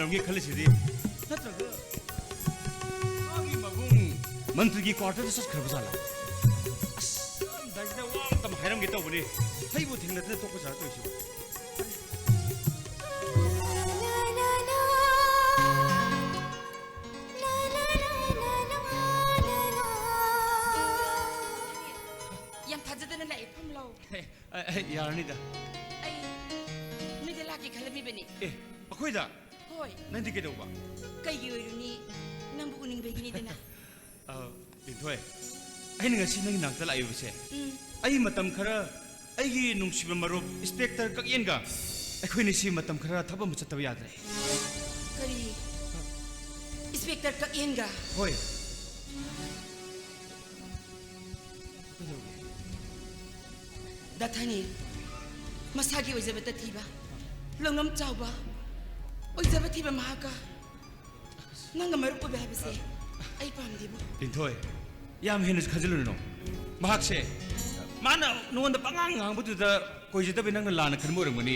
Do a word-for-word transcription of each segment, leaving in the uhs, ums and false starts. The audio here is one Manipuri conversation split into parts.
ꯔꯝꯒꯦ ꯈꯜꯂꯤꯁꯤꯗꯤ? ꯅꯠꯇ꯭ꯔꯒ ꯃꯥꯒꯤ ꯃꯕꯨꯡ ꯃꯟꯇ꯭ꯔꯤꯒꯤ ꯀ꯭ꯋꯥꯔꯇꯔꯗ ꯆꯠꯈ꯭ꯔꯕ ꯖꯥꯠꯂꯥ? ꯑꯁ, ꯆꯠꯂꯝꯗꯥꯏꯁꯤꯗ ꯋꯥ ꯑꯝꯇꯪ ꯍꯥꯏꯔꯝꯒꯦ ꯇꯧꯕꯅꯤ꯫ ꯑꯩꯕꯨ ꯊꯦꯡꯅꯗꯅ ꯇꯣꯛꯄ ꯖꯥꯠꯂꯥ ꯇꯧꯔꯤꯁꯤꯕꯨ? ꯌꯥꯝ ꯊꯥꯖꯗꯅ ꯂꯥꯛꯑꯦ, ꯐꯝꯂꯣ꯫ ꯑꯦ, ꯑꯦ, ꯑꯦ, ꯌꯥꯔꯅꯤꯗ꯫ ꯑꯩ ꯅꯣꯏꯗ ꯂꯥꯛꯀꯦ ꯈꯜꯂꯝꯃꯤꯕꯅꯤ꯫ ꯑꯦ, ꯑꯩꯈꯣꯏꯗ? ꯍꯣꯏ꯫ ꯅꯪꯗꯤ ꯀꯩꯗꯧꯕ? ꯀꯩꯒꯤ ꯑꯣꯏꯔꯨꯅꯤ? ꯅꯪꯕꯨ ꯎꯅꯤꯡꯕꯒꯤꯅꯤꯗꯅ꯫ ꯑ, ꯂꯤꯟꯊꯣꯏ, ꯑꯩꯅ ꯉꯁꯤ ꯅꯪꯒꯤ ꯅꯥꯛꯇ ꯂꯥꯛꯏꯕꯁꯦ, ꯎꯝ꯫ ꯑꯩ ꯃꯇꯝ ꯈꯔ ꯑꯩꯒꯤ ꯅꯨꯡꯁꯤꯕ ꯃꯔꯨꯞ ꯏꯟꯁꯄꯦꯛꯇꯔ ꯀꯛꯌꯦꯟꯒ ꯑꯩꯈꯣꯏꯅꯤꯁꯤ ꯃꯇꯝ ꯈꯔ ꯊꯕꯛ ꯑꯃ ꯆꯠꯇꯕ ꯌꯥꯗ꯭ꯔꯦ꯫ ꯀꯔꯤ? ꯏꯟꯁꯄꯦꯛꯇꯔ ꯀꯛꯌꯦꯟꯒ? ꯍꯣꯏ꯫ ꯗꯥ ꯊꯥꯅꯤꯜ, ꯃꯁꯥꯒꯤ ꯑꯣꯏꯖꯕꯇ ꯊꯤꯕ, ꯂꯧꯅꯝ ꯆꯥꯎꯕ ꯑꯣꯏꯖꯕ ꯊꯤꯕ ꯃꯍꯥꯛꯀ ꯅꯪꯒ ꯃꯔꯨꯞ ꯑꯣꯏꯕ ꯍꯥꯏꯕꯁꯦ ꯑꯩ ꯄꯥꯝꯗꯦꯕꯨ꯫ ꯂꯤꯟꯊꯣꯏ, ꯌꯥꯝ ꯍꯦꯟꯅꯁꯨ ꯈꯟꯖꯤꯜꯂꯨꯅꯨ꯫ ꯃꯍꯥꯛꯁꯦ, ꯃꯥꯅ ꯅꯉꯣꯟꯗ ꯄꯉꯥꯡ ꯉꯥꯡꯕꯗꯨꯗ ꯀꯣꯏꯖꯗꯕꯩ ꯅꯪꯅ ꯂꯥꯟꯅ ꯈꯟꯕ ꯑꯣꯏꯔꯝꯒꯅꯤ꯫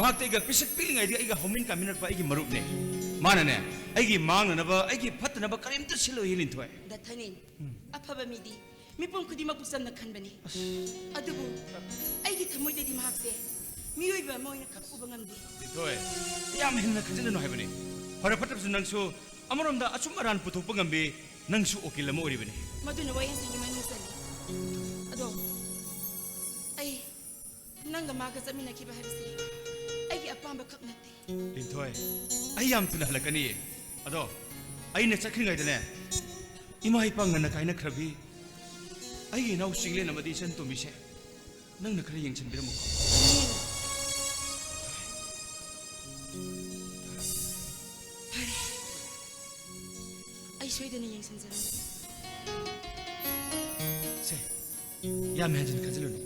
ꯃꯍꯥꯛꯇꯤ ꯑꯩꯒ ꯄꯤꯁꯛ ꯄꯤꯛꯂꯤꯉꯩꯗꯒꯤ ꯑꯩꯒ ꯍꯧꯃꯤꯟ ꯀꯥꯃꯤꯟꯅꯔꯛꯄ ꯑꯩꯒꯤ ꯃꯔꯨꯞꯅꯦ꯫ ꯃꯥꯅꯅꯦ, ꯑꯩꯒꯤ ꯃꯥꯡꯅꯅꯕ, ꯑꯩꯒꯤ ꯐꯠꯇꯅꯕ ꯀꯔꯤꯝꯇ ꯁꯤꯜꯂꯣꯏꯌꯦ, ꯂꯤꯟꯊꯣꯏ꯫ ꯗꯥ ꯊꯥꯅꯤꯜ, ꯑꯐꯕ ꯃꯤꯗꯤ ꯃꯤꯄꯨꯝ ꯈꯨꯗꯤꯡꯃꯛꯄꯨ ꯆꯝꯅ ꯈꯟꯕꯅꯤ꯫ ꯑꯗꯨꯕꯨ ꯑꯩꯒꯤ ꯊꯃꯣꯏꯗꯗꯤ ꯃꯍꯥꯛꯁꯦ ꯃꯤꯑꯣꯏꯕ ꯑꯃ ꯑꯣꯏꯅ ꯈꯛ ꯎꯕ ꯉꯝꯗꯦ꯫ ꯂꯤꯟꯊꯣꯏ, ꯌꯥꯝ ꯍꯦꯟꯅ ꯈꯟꯖꯤꯜꯂꯅꯨ ꯍꯥꯏꯕꯅꯤ꯫ ꯐꯔ ꯐꯠꯇꯕꯁꯨ ꯅꯪꯁꯨ ꯑꯃꯔꯣꯝꯗ ꯑꯆꯨꯝ ꯑꯔꯥꯟ ꯄꯨꯊꯣꯛꯄ ꯉꯝꯕꯤ, ꯅꯪꯁꯨ ꯎꯀꯤꯜ ꯑꯃ ꯑꯣꯏꯔꯤꯕꯅꯤ꯫ ꯃꯗꯨꯅ ꯋꯥꯌꯦꯜꯁꯪꯒꯤ ꯃꯅꯨꯡ ꯆꯜꯂꯤ꯫ ꯑꯗꯣ ꯑꯩ ꯅꯪꯒ ꯃꯥꯒ ꯆꯠꯃꯤꯟꯅꯈꯤꯕ ꯍꯥꯏꯕꯁꯦ ꯑꯩꯒꯤ ꯑꯄꯥꯝꯕ ꯈꯛ ꯅꯠꯇꯦ꯫ ꯂꯤꯟꯊꯣꯏ, ꯑꯩ ꯌꯥꯝ ꯊꯨꯅ ꯍꯜꯂꯛꯀꯅꯤꯌꯦ꯫ ꯑꯗꯣ ꯑꯩꯅ ꯆꯠꯈ꯭ꯔꯤꯉꯩꯗꯅꯦ, ꯏꯃꯥ ꯏꯄꯥ ꯉꯟꯅ ꯀꯥꯏꯅꯈ꯭ꯔꯕꯤ ꯑꯩꯒꯤ ꯏꯅꯥꯎ ꯆꯤꯡꯂꯦꯟ ꯑꯃꯗꯤ ꯏꯆꯟ ꯇꯣꯝꯕꯤꯁꯦ ꯅꯪꯅ ꯈꯔ ꯌꯦꯡꯁꯤꯟꯕꯤꯔꯝꯃꯨꯀꯣ꯫ ꯐꯔꯦ, ꯑꯩ ꯁꯣꯏꯗꯅ ꯌꯦꯡꯁꯤꯟꯖꯔꯝꯒꯦ꯫ ꯁꯦ, ꯌꯥꯝ ꯍꯦꯟꯖꯤꯟ ꯈꯟꯖꯤꯜꯂꯨꯅꯨ꯫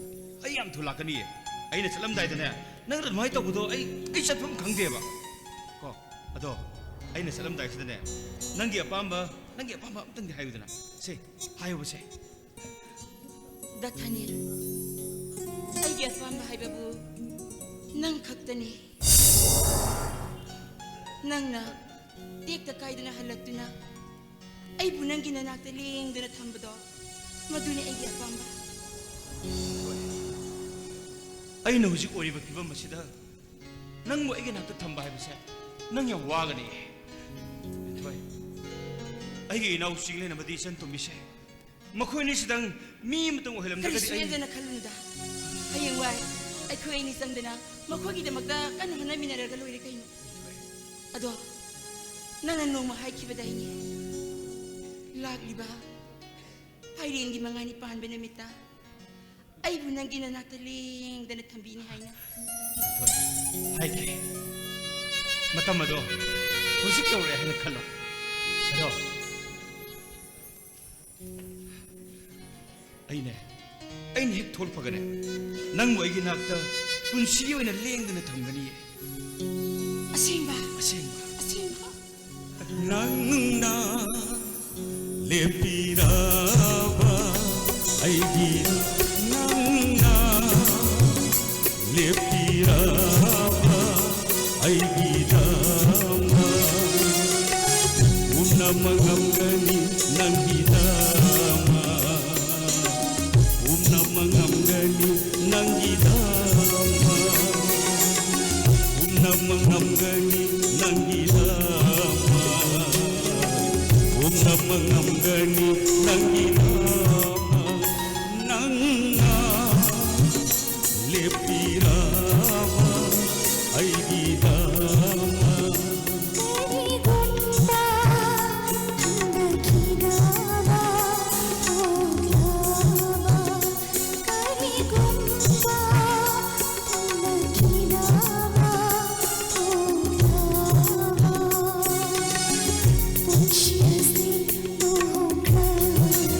ꯑꯩ ꯌꯥꯝ ꯊꯨ ꯂꯥꯛꯀꯅꯤꯌꯦ꯫ ꯑꯩꯅ ꯆꯠꯂꯝꯗꯥꯏꯗꯅꯦ, ꯅꯪꯅ ꯑꯗꯨꯃꯥꯏꯅ ꯇꯧꯕꯗꯣ ꯑꯩ, ꯑꯩ ꯆꯠꯐꯝ ꯈꯪꯗꯦꯕ꯫ ꯀꯣ, ꯑꯗꯣ ꯑꯩꯅ ꯆꯠꯂꯝꯗꯥꯏꯁꯤꯗꯅꯦ, ꯅꯪꯒꯤ ꯑꯄꯥꯝꯕ, ꯅꯪꯒꯤ ꯑꯄꯥꯝꯕ ꯑꯝꯇꯪꯗꯤ ꯍꯥꯏꯌꯨꯗꯅ꯫ ꯁꯦ, ꯍꯥꯏꯌꯨꯕꯁꯦ꯫ ꯗꯥ ꯊꯥꯅꯤꯜ, ꯑꯩꯒꯤ ꯑꯄꯥꯝꯕ ꯍꯥꯏꯕꯕꯨ ꯅꯪ ꯈꯛꯇꯅꯤ꯫ ꯅꯪꯅ ꯇꯦꯛꯇ ꯀꯥꯏꯗꯅ ꯍꯜꯂꯛꯇꯨꯅ ꯑꯩꯕꯨ ꯅꯪꯒꯤ ꯅꯅꯥꯛꯇ ꯂꯦꯡꯗꯅ ꯊꯝꯕꯗꯣ, ꯃꯗꯨꯅꯤ ꯑꯩꯒꯤ ꯑꯄꯥꯝꯕ꯫ ꯑꯩꯅ ꯍꯧꯖꯤꯛ ꯑꯣꯏꯔꯤꯕ ꯐꯤꯕꯝ ꯑꯁꯤꯗ ꯅꯪꯕꯨ ꯑꯩꯒꯤ ꯅꯥꯛꯇ ꯊꯝꯕ ꯍꯥꯏꯕꯁꯦ ꯅꯪ ꯌꯥꯝ ꯋꯥꯒꯅꯤ꯫ ꯊꯣꯏ, ꯑꯩꯒꯤ ꯏꯅꯥꯎ ꯆꯤꯡꯂꯦꯟ ꯑꯃꯗꯤ ꯏꯆꯟ ꯇꯣꯝꯕꯤꯁꯦ, ꯃꯈꯣꯏ ꯑꯅꯤꯁꯤꯗꯪ ꯃꯤ ꯑꯃꯇꯪ ꯑꯣꯏꯍꯜꯂꯝꯗ꯭ꯔꯒꯗꯤ ꯀꯔꯤꯁꯨ ꯍꯦꯟꯗꯅ ꯈꯜꯂꯨꯅꯨꯗ꯫ ꯍꯌꯦꯡꯋꯥꯏ ꯑꯩꯈꯣꯏ ꯑꯅꯤ ꯆꯪꯗꯅ ꯃꯈꯣꯏꯒꯤꯗꯃꯛꯇ ꯀꯟꯅ ꯍꯣꯠꯅꯃꯤꯟꯅꯔꯒ ꯂꯣꯏꯔꯦ ꯀꯩꯅꯣ꯫ ꯑꯗꯣ ꯅꯪꯅ ꯅꯣꯡꯃ ꯍꯥꯏꯈꯤꯕꯗꯥꯏꯅꯦ, ꯂꯥꯛꯂꯤꯕ ꯐꯥꯏꯔꯦꯟꯒꯤ ꯃꯉꯥꯅꯤ ꯄꯥꯟꯕ ꯅꯨꯃꯤꯠꯇ ꯑꯩꯕꯨ ꯅꯪꯒꯤ ꯅꯅꯥꯛꯇ ꯂꯦꯡꯗꯅ ꯊꯝꯕꯤꯅꯤ ꯍꯥꯏꯅ꯫ ꯍꯥꯏꯈ꯭ꯔꯦ꯫ ꯃꯇꯝ ꯑꯗꯣ ꯍꯧꯖꯤꯛ ꯌꯧꯔꯛꯑꯦ ꯍꯥꯏꯅ ꯈꯜꯂꯣ꯫ ꯑꯗꯣ ꯑꯩꯅꯦ, ꯑꯩꯅ ꯍꯦꯛ ꯊꯣꯛꯂꯛꯄꯒꯅꯦ, ꯅꯪꯕꯨ ꯑꯩꯒꯤ ꯅꯥꯛꯇ ꯄꯨꯟꯁꯤꯒꯤ ꯑꯣꯏꯅ ꯂꯦꯡꯗꯅ ꯊꯝꯒꯅꯤꯌꯦ꯫ ꯑꯁꯦꯡꯕ? ꯑꯁꯦꯡꯕ꯫ ꯑꯁꯦꯡꯕ? ꯅꯪꯅ ꯂꯦꯞꯄꯤꯔꯕ ꯑꯩꯒꯤ ꯅꯪꯅ ꯂꯦꯞꯄꯤꯔꯕ ꯑꯩꯒꯤꯗꯃꯛ ꯄꯨꯝꯅꯃꯛ ꯉꯝꯒꯅꯤ ꯅꯪꯒꯤꯗꯃꯛ ꯄꯨꯝꯅꯃꯛ ꯉꯝꯒꯅꯤ ꯅꯪꯒꯤꯗꯃꯛ ꯄꯨꯝꯅꯃꯛ ꯉꯝꯒꯅꯤ ꯅꯪꯒꯤꯗꯃꯛ ꯄꯨꯝꯅꯃꯛ ꯉꯝꯒꯅꯤ ꯅꯪꯒꯤꯗꯃꯛ ꯅꯪꯅ ꯂꯦꯞꯄꯤꯔꯕ ꯑꯩꯒꯤꯗꯃꯛ ꯀꯔꯤꯒꯨꯝꯕ ꯊꯨꯡꯂꯈꯤꯗꯕ ꯊꯣꯛꯂꯕ ꯀꯔꯤꯒꯨꯝꯕ ꯊꯨꯡꯂꯈꯤꯗꯕ ꯊꯣꯛꯂꯕ ꯄꯨꯟꯁꯤ ꯑꯁꯤ ꯂꯨꯍꯣꯡꯈ꯭ꯔꯕ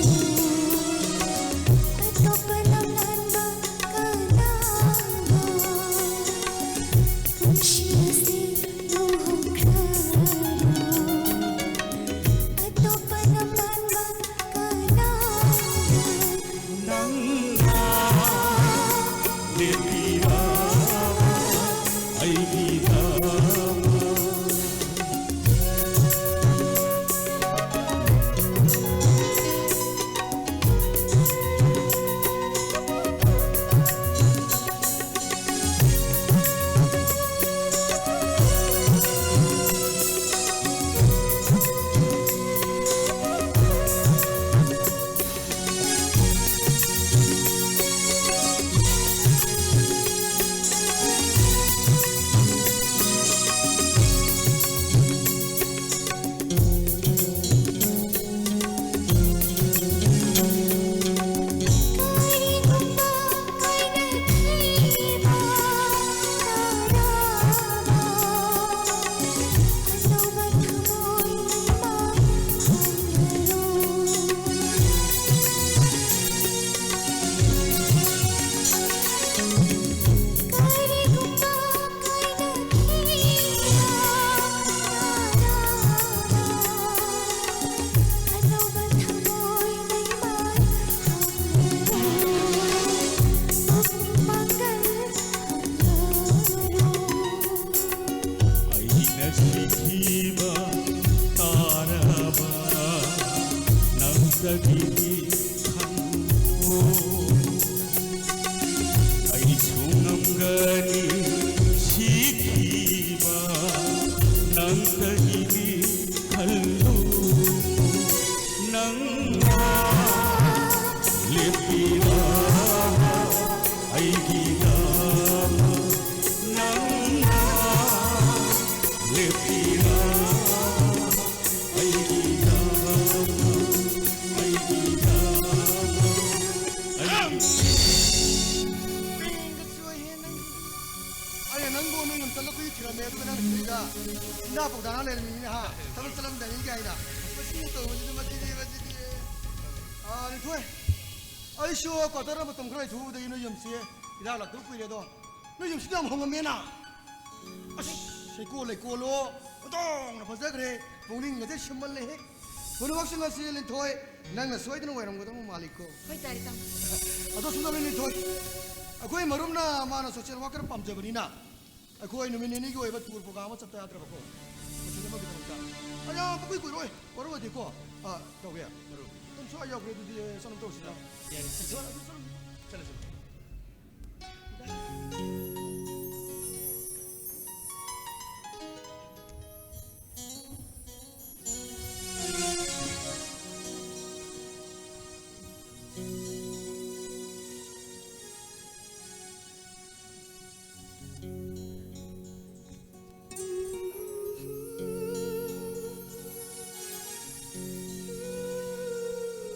ꯑꯩꯁꯨ ꯉꯝꯒꯅꯤ ꯁꯤꯈꯤꯕ ꯅꯪꯇꯒꯤꯗꯤ ꯈꯜꯂꯨ꯫ ꯅꯪꯅ ꯂꯦꯞꯄꯤꯔꯕ ꯑꯩꯒꯤꯗꯃꯛ, ꯅꯪꯅ ꯂꯦꯞꯄꯤꯔꯕ ꯑꯩꯒꯤꯗꯃꯛ, ꯑꯩꯒꯤꯗꯃꯛ, ꯑꯩꯒꯤ ꯄꯦꯟꯒꯁꯨ ꯑꯩꯍꯦ ꯅꯪ꯫ ꯑꯩꯅ ꯅꯪꯕꯨ ꯅꯣꯏ ꯌꯨꯝ ꯆꯠꯂꯛꯄꯒꯤ ꯊꯤꯔꯝꯃꯦ, ꯑꯗꯨꯒ ꯅꯪꯅ ꯁꯤꯗ ꯏꯟꯗꯥ ꯄꯧꯗꯥꯅ ꯂꯩꯔꯝꯃꯤꯅꯤꯅꯦ, ꯍꯥ? ꯊꯕꯛ ꯆꯠꯂꯝꯗꯥꯏꯅꯤ ꯀꯥꯏꯅ꯫ ꯃꯁꯤ ꯇꯧꯕꯁꯤꯗꯤ, ꯃꯁꯤꯗꯤ, ꯃꯁꯤꯗꯤ꯫ ꯑꯥ, ꯂꯤꯟꯊꯣꯏ, ꯑꯩꯁꯨ ꯀ꯭ꯋꯥꯇꯔꯗ ꯃꯇꯝ ꯈꯔ ꯂꯩꯊꯣꯛꯎꯕꯗꯒꯤ ꯅꯣꯏ ꯌꯨꯝꯁꯤ ꯏꯔꯥꯡ ꯂꯥꯛꯇꯕ ꯀꯨꯏꯔꯦ ꯑꯗꯣ꯫ ꯅꯣꯏ ꯌꯨꯝꯁꯤꯗꯤ ꯌꯥꯝ ꯍꯣꯡꯉꯝꯃꯦꯅ꯫ ꯑꯁ, ꯍꯩꯀꯣꯜ ꯂꯩꯀꯣꯜꯂꯣ ꯑꯣꯟꯊꯣꯛꯅ ꯐꯖꯈ꯭ꯔꯦ꯫ ꯄꯨꯛꯅꯤꯡꯒꯁꯦ ꯁꯨꯝꯍꯠꯂꯦꯍꯦ꯫ ꯄꯨꯝꯅꯃꯛꯁꯤꯡ ꯑꯁꯤ ꯂꯤꯟꯊꯣꯏ, ꯅꯪꯅ ꯁꯣꯏꯗꯅ ꯑꯣꯏꯔꯝꯒꯗꯕ ꯃꯥꯜꯂꯤꯀꯣ꯫ ꯍꯣꯏ, ꯇꯥꯔꯦ, ꯇꯥꯃꯣ꯫ ꯑꯗꯣ ꯁꯨꯝ ꯇꯧꯅꯤ, ꯂꯤꯟꯊꯣꯏ꯫ ꯑꯩꯈꯣꯏ ꯃꯔꯨꯞꯅ ꯃꯥꯅ social worker ꯄꯥꯝꯖꯕꯅꯤꯅ ꯑꯩꯈꯣꯏ ꯅꯨꯃꯤꯠ ꯅꯤꯅꯤꯒꯤ ꯑꯣꯏꯕ tour program ꯑꯃ ꯆꯠꯇ ꯌꯥꯗ꯭ꯔꯕꯀꯣ꯫ ꯃꯁꯤ ꯑꯃꯒꯤꯗꯃꯛꯇ꯫ ꯑꯌꯥ, ꯄꯨꯀꯨꯏ ꯀꯨꯏꯔꯣꯏ, ꯋꯥꯔꯧꯔꯗꯤꯀꯣ꯫ ꯑꯥ, ꯇꯧꯒꯦ꯫ ꯃꯔꯨꯞ꯫ ꯑꯗꯨꯝ ꯁ꯭ꯋꯥꯏ ꯌꯧꯈ꯭ꯔꯦ, ꯑꯗꯨꯗꯤ, ꯑꯦ, ꯆꯠꯅꯕ ꯇꯧꯁꯤꯗ꯫ ꯌꯥꯔꯦ, ꯆꯠꯁꯤ꯫ ꯆꯠꯂꯣ, ꯑꯗꯨ ꯆꯠꯂꯣ꯫ ꯆꯠꯂꯁꯤ꯫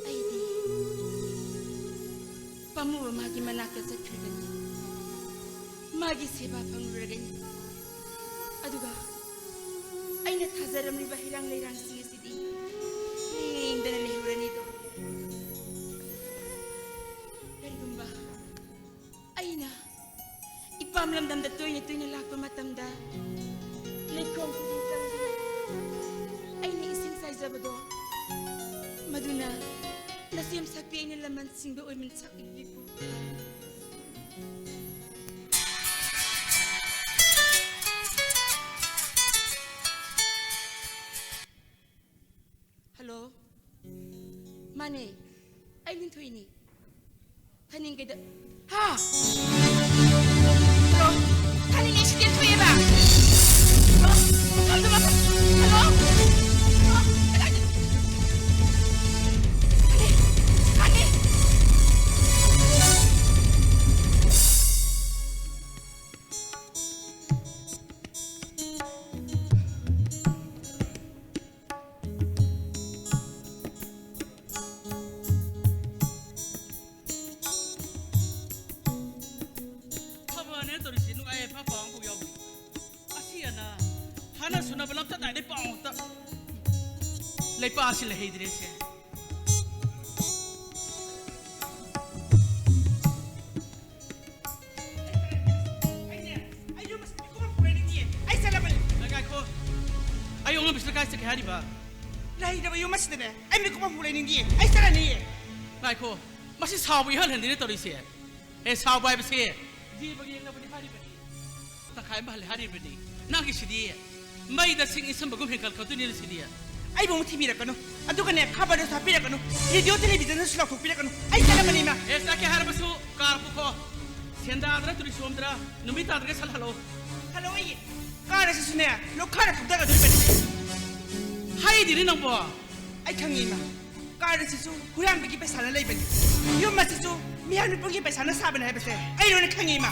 ꯑꯩꯗꯤ ꯄꯥꯝꯃꯨꯕ ꯃꯥꯒꯤ ꯃꯅꯥꯛꯇ ꯆꯠꯈ꯭ꯔꯒꯅꯤ, ꯃꯥꯒꯤ ꯁꯦꯕꯥ ꯐꯪꯂꯨꯔꯒꯅꯤ꯫ ꯑꯗꯨꯒ ꯑꯩꯅ ꯊꯥꯖꯔꯝꯂꯤꯕ ꯍꯩꯔꯥꯡ ꯂꯩꯔꯥꯡꯁꯤꯡ ꯑꯁꯤꯗꯤ ꯂꯦꯡꯗꯅ ꯂꯩꯍꯧꯔꯅꯤꯗꯣ꯫ ꯀꯔꯤꯒꯨꯝꯕ ꯑꯩꯅ ꯏꯄꯥꯝ ꯂꯝꯗꯝꯗ ꯇꯣꯏꯅ ꯇꯣꯏꯅ ꯂꯥꯛꯄ ꯃꯇꯝꯗ ꯂꯩꯈꯣꯝ ꯈꯨꯗꯤꯡ ꯆꯪꯗꯨꯅ ꯑꯩꯅ ꯏꯁꯤꯡ ꯆꯥꯏꯖꯕꯗꯣ, ꯃꯗꯨꯅ ꯅꯁꯦꯝ ꯁꯛꯄꯤ ꯑꯩꯅ ꯂꯃꯟꯁꯤꯡꯗ ꯑꯣꯏꯃꯤꯟ ꯁꯛ ꯏꯕꯤꯕꯨ꯫ ꯍꯜꯂꯣ꯫ ꯃꯥꯅꯦ꯫ ꯊꯣꯛꯏꯅꯤ꯫ ꯊꯥꯅꯤꯡ ꯀꯩꯗ-, ꯍꯥ? ꯍꯜꯂꯣ? ꯊꯥꯅꯤꯡ ꯑꯦꯛꯁꯤꯗꯦꯟ ꯊꯣꯛꯑꯦꯕ? ꯍꯜꯂꯣ? ꯊꯝꯗꯕ-, ꯍꯜꯂꯣ? ꯍꯜꯂꯣ? ꯀꯗꯥꯏꯗ? ꯊꯥꯅꯤꯡ! ꯊꯥꯅꯤꯡ! ꯐꯕꯅꯦ ꯇꯧꯔꯤꯁꯤ, ꯅꯨꯡꯉꯥꯏ ꯌꯥꯏꯐ ꯄꯥꯎ ꯑꯃꯐꯥꯎ ꯌꯥꯎꯗꯦ꯫ ꯑꯁꯤ ꯑꯅꯥ ꯍꯥꯟꯅ ꯁꯨꯅꯕ ꯂꯝꯆꯠ ꯅꯥꯏꯗꯦ ꯄꯥꯎ ꯑꯃꯇ꯫ ꯂꯩꯄꯥꯛ ꯑꯁꯤ ꯂꯩꯍꯩꯗ꯭ꯔꯦꯁꯦ꯫ ꯑꯩꯅꯦ, ꯑꯩ ꯌꯨꯝ ꯑꯁꯤꯗ ꯃꯤꯀꯨꯞ ꯑꯃ ꯐꯥꯎ ꯂꯩꯅꯤꯡꯗꯤꯌꯦ꯫ ꯑꯩ ꯆꯠꯂꯕꯅꯦ꯫ ꯉꯥꯏꯈꯣ꯫ ꯑꯩ ꯑꯉꯝꯕꯁꯤꯗ ꯀꯥꯏ ꯆꯠꯀꯦ ꯍꯥꯏꯔꯤꯕ? ꯂꯩꯔꯕ ꯌꯨꯝ ꯑꯁꯤꯗꯅꯦ, ꯑꯩ ꯃꯤꯀꯨꯞ ꯑꯃ ꯐꯥꯎ ꯂꯩꯅꯤꯡꯗꯤꯌꯦ꯫ ꯑꯩ ꯆꯠꯂꯅꯤꯌꯦ꯫ ꯉꯥꯏꯈꯣ꯫ ꯃꯁꯤ ꯁꯥꯎꯕ ꯏꯍꯜ ꯍꯟꯗꯦꯅꯦ ꯇꯧꯔꯤꯁꯦ꯫ ꯑꯦ, ꯁꯥꯎꯕ ꯍꯥꯏꯕꯁꯦ ꯖꯤꯕꯒ ꯌꯦꯡꯅꯕꯅꯤ ꯍꯥꯏꯔꯤꯕꯅꯤ꯫ ꯇꯪꯈꯥꯏ ꯑꯃ ꯍꯜꯂꯦ ꯍꯥꯏꯔꯤꯕꯅꯤ꯫ ꯅꯪꯒꯤꯁꯤꯗꯤ ꯃꯩꯗ ꯁꯤꯡ ꯏꯟꯁꯤꯟꯕꯒꯨꯝ ꯍꯦꯟꯀꯠꯂꯛꯀꯗꯣꯏꯅꯤꯅꯦ ꯁꯤꯗꯤ꯫ ꯑꯩꯕꯨ ꯑꯃꯨꯛ ꯊꯤꯕꯤꯔꯛꯀꯅꯨ꯫ ꯑꯗꯨꯒꯅꯦ, ꯈꯕꯔꯗꯁꯨ ꯍꯥꯞꯄꯤꯔꯛꯀꯅꯨ꯫ ꯔꯦꯗꯤꯑꯣ, ꯇꯦꯂꯤꯚꯤꯖꯟꯗꯁꯨ ꯂꯥꯎꯊꯣꯛꯄꯤꯔꯛꯀꯅꯨ꯫ ꯑꯩ ꯆꯠꯂꯕꯅꯤ, ꯏꯃꯥ꯫ ꯑꯦ, ꯆꯠꯀꯦ ꯍꯥꯏꯔꯕꯁꯨ ꯀꯥꯔ ꯄꯨꯈꯣ꯫ ꯁꯦꯟꯗꯥꯗ꯭ꯔ ꯇꯨꯔꯤꯁꯣꯝꯗ꯭ꯔ ꯅꯨꯃꯤꯠ ꯇꯥꯗ꯭ꯔꯤꯉꯩ ꯁꯠ ꯍꯜꯂꯛꯑꯣ꯫ ꯍꯜꯂꯛꯑꯣꯏꯌꯦ꯫ ꯀꯥꯔ ꯑꯁꯤꯁꯨꯅꯦ, ꯂꯣꯛꯈꯥꯗ ꯊꯧꯗꯒꯗꯣꯔꯤꯕꯅꯤ꯫ ꯍꯥꯏꯗꯤꯅꯦ ꯅꯪꯕꯣ꯫ ꯑꯩ ꯈꯪꯉꯤ, ꯏꯃꯥ꯫ ꯀꯥꯔ ꯑꯁꯤꯁꯨ ꯍꯨꯔꯥꯟꯕꯒꯤ ꯄꯩꯁꯥꯅ ꯂꯩꯕꯅꯤ꯫ ꯌꯨꯝ ꯑꯁꯤꯁꯨ ꯃꯤꯍꯥꯠ ꯃꯤꯄꯨꯟꯒꯤ ꯄꯩꯁꯥꯅ ꯁꯥꯕꯅꯤ ꯍꯥꯏꯕꯁꯦ ꯑꯩ ꯂꯣꯏꯅ ꯈꯪꯉꯤ, ꯏꯃꯥ꯫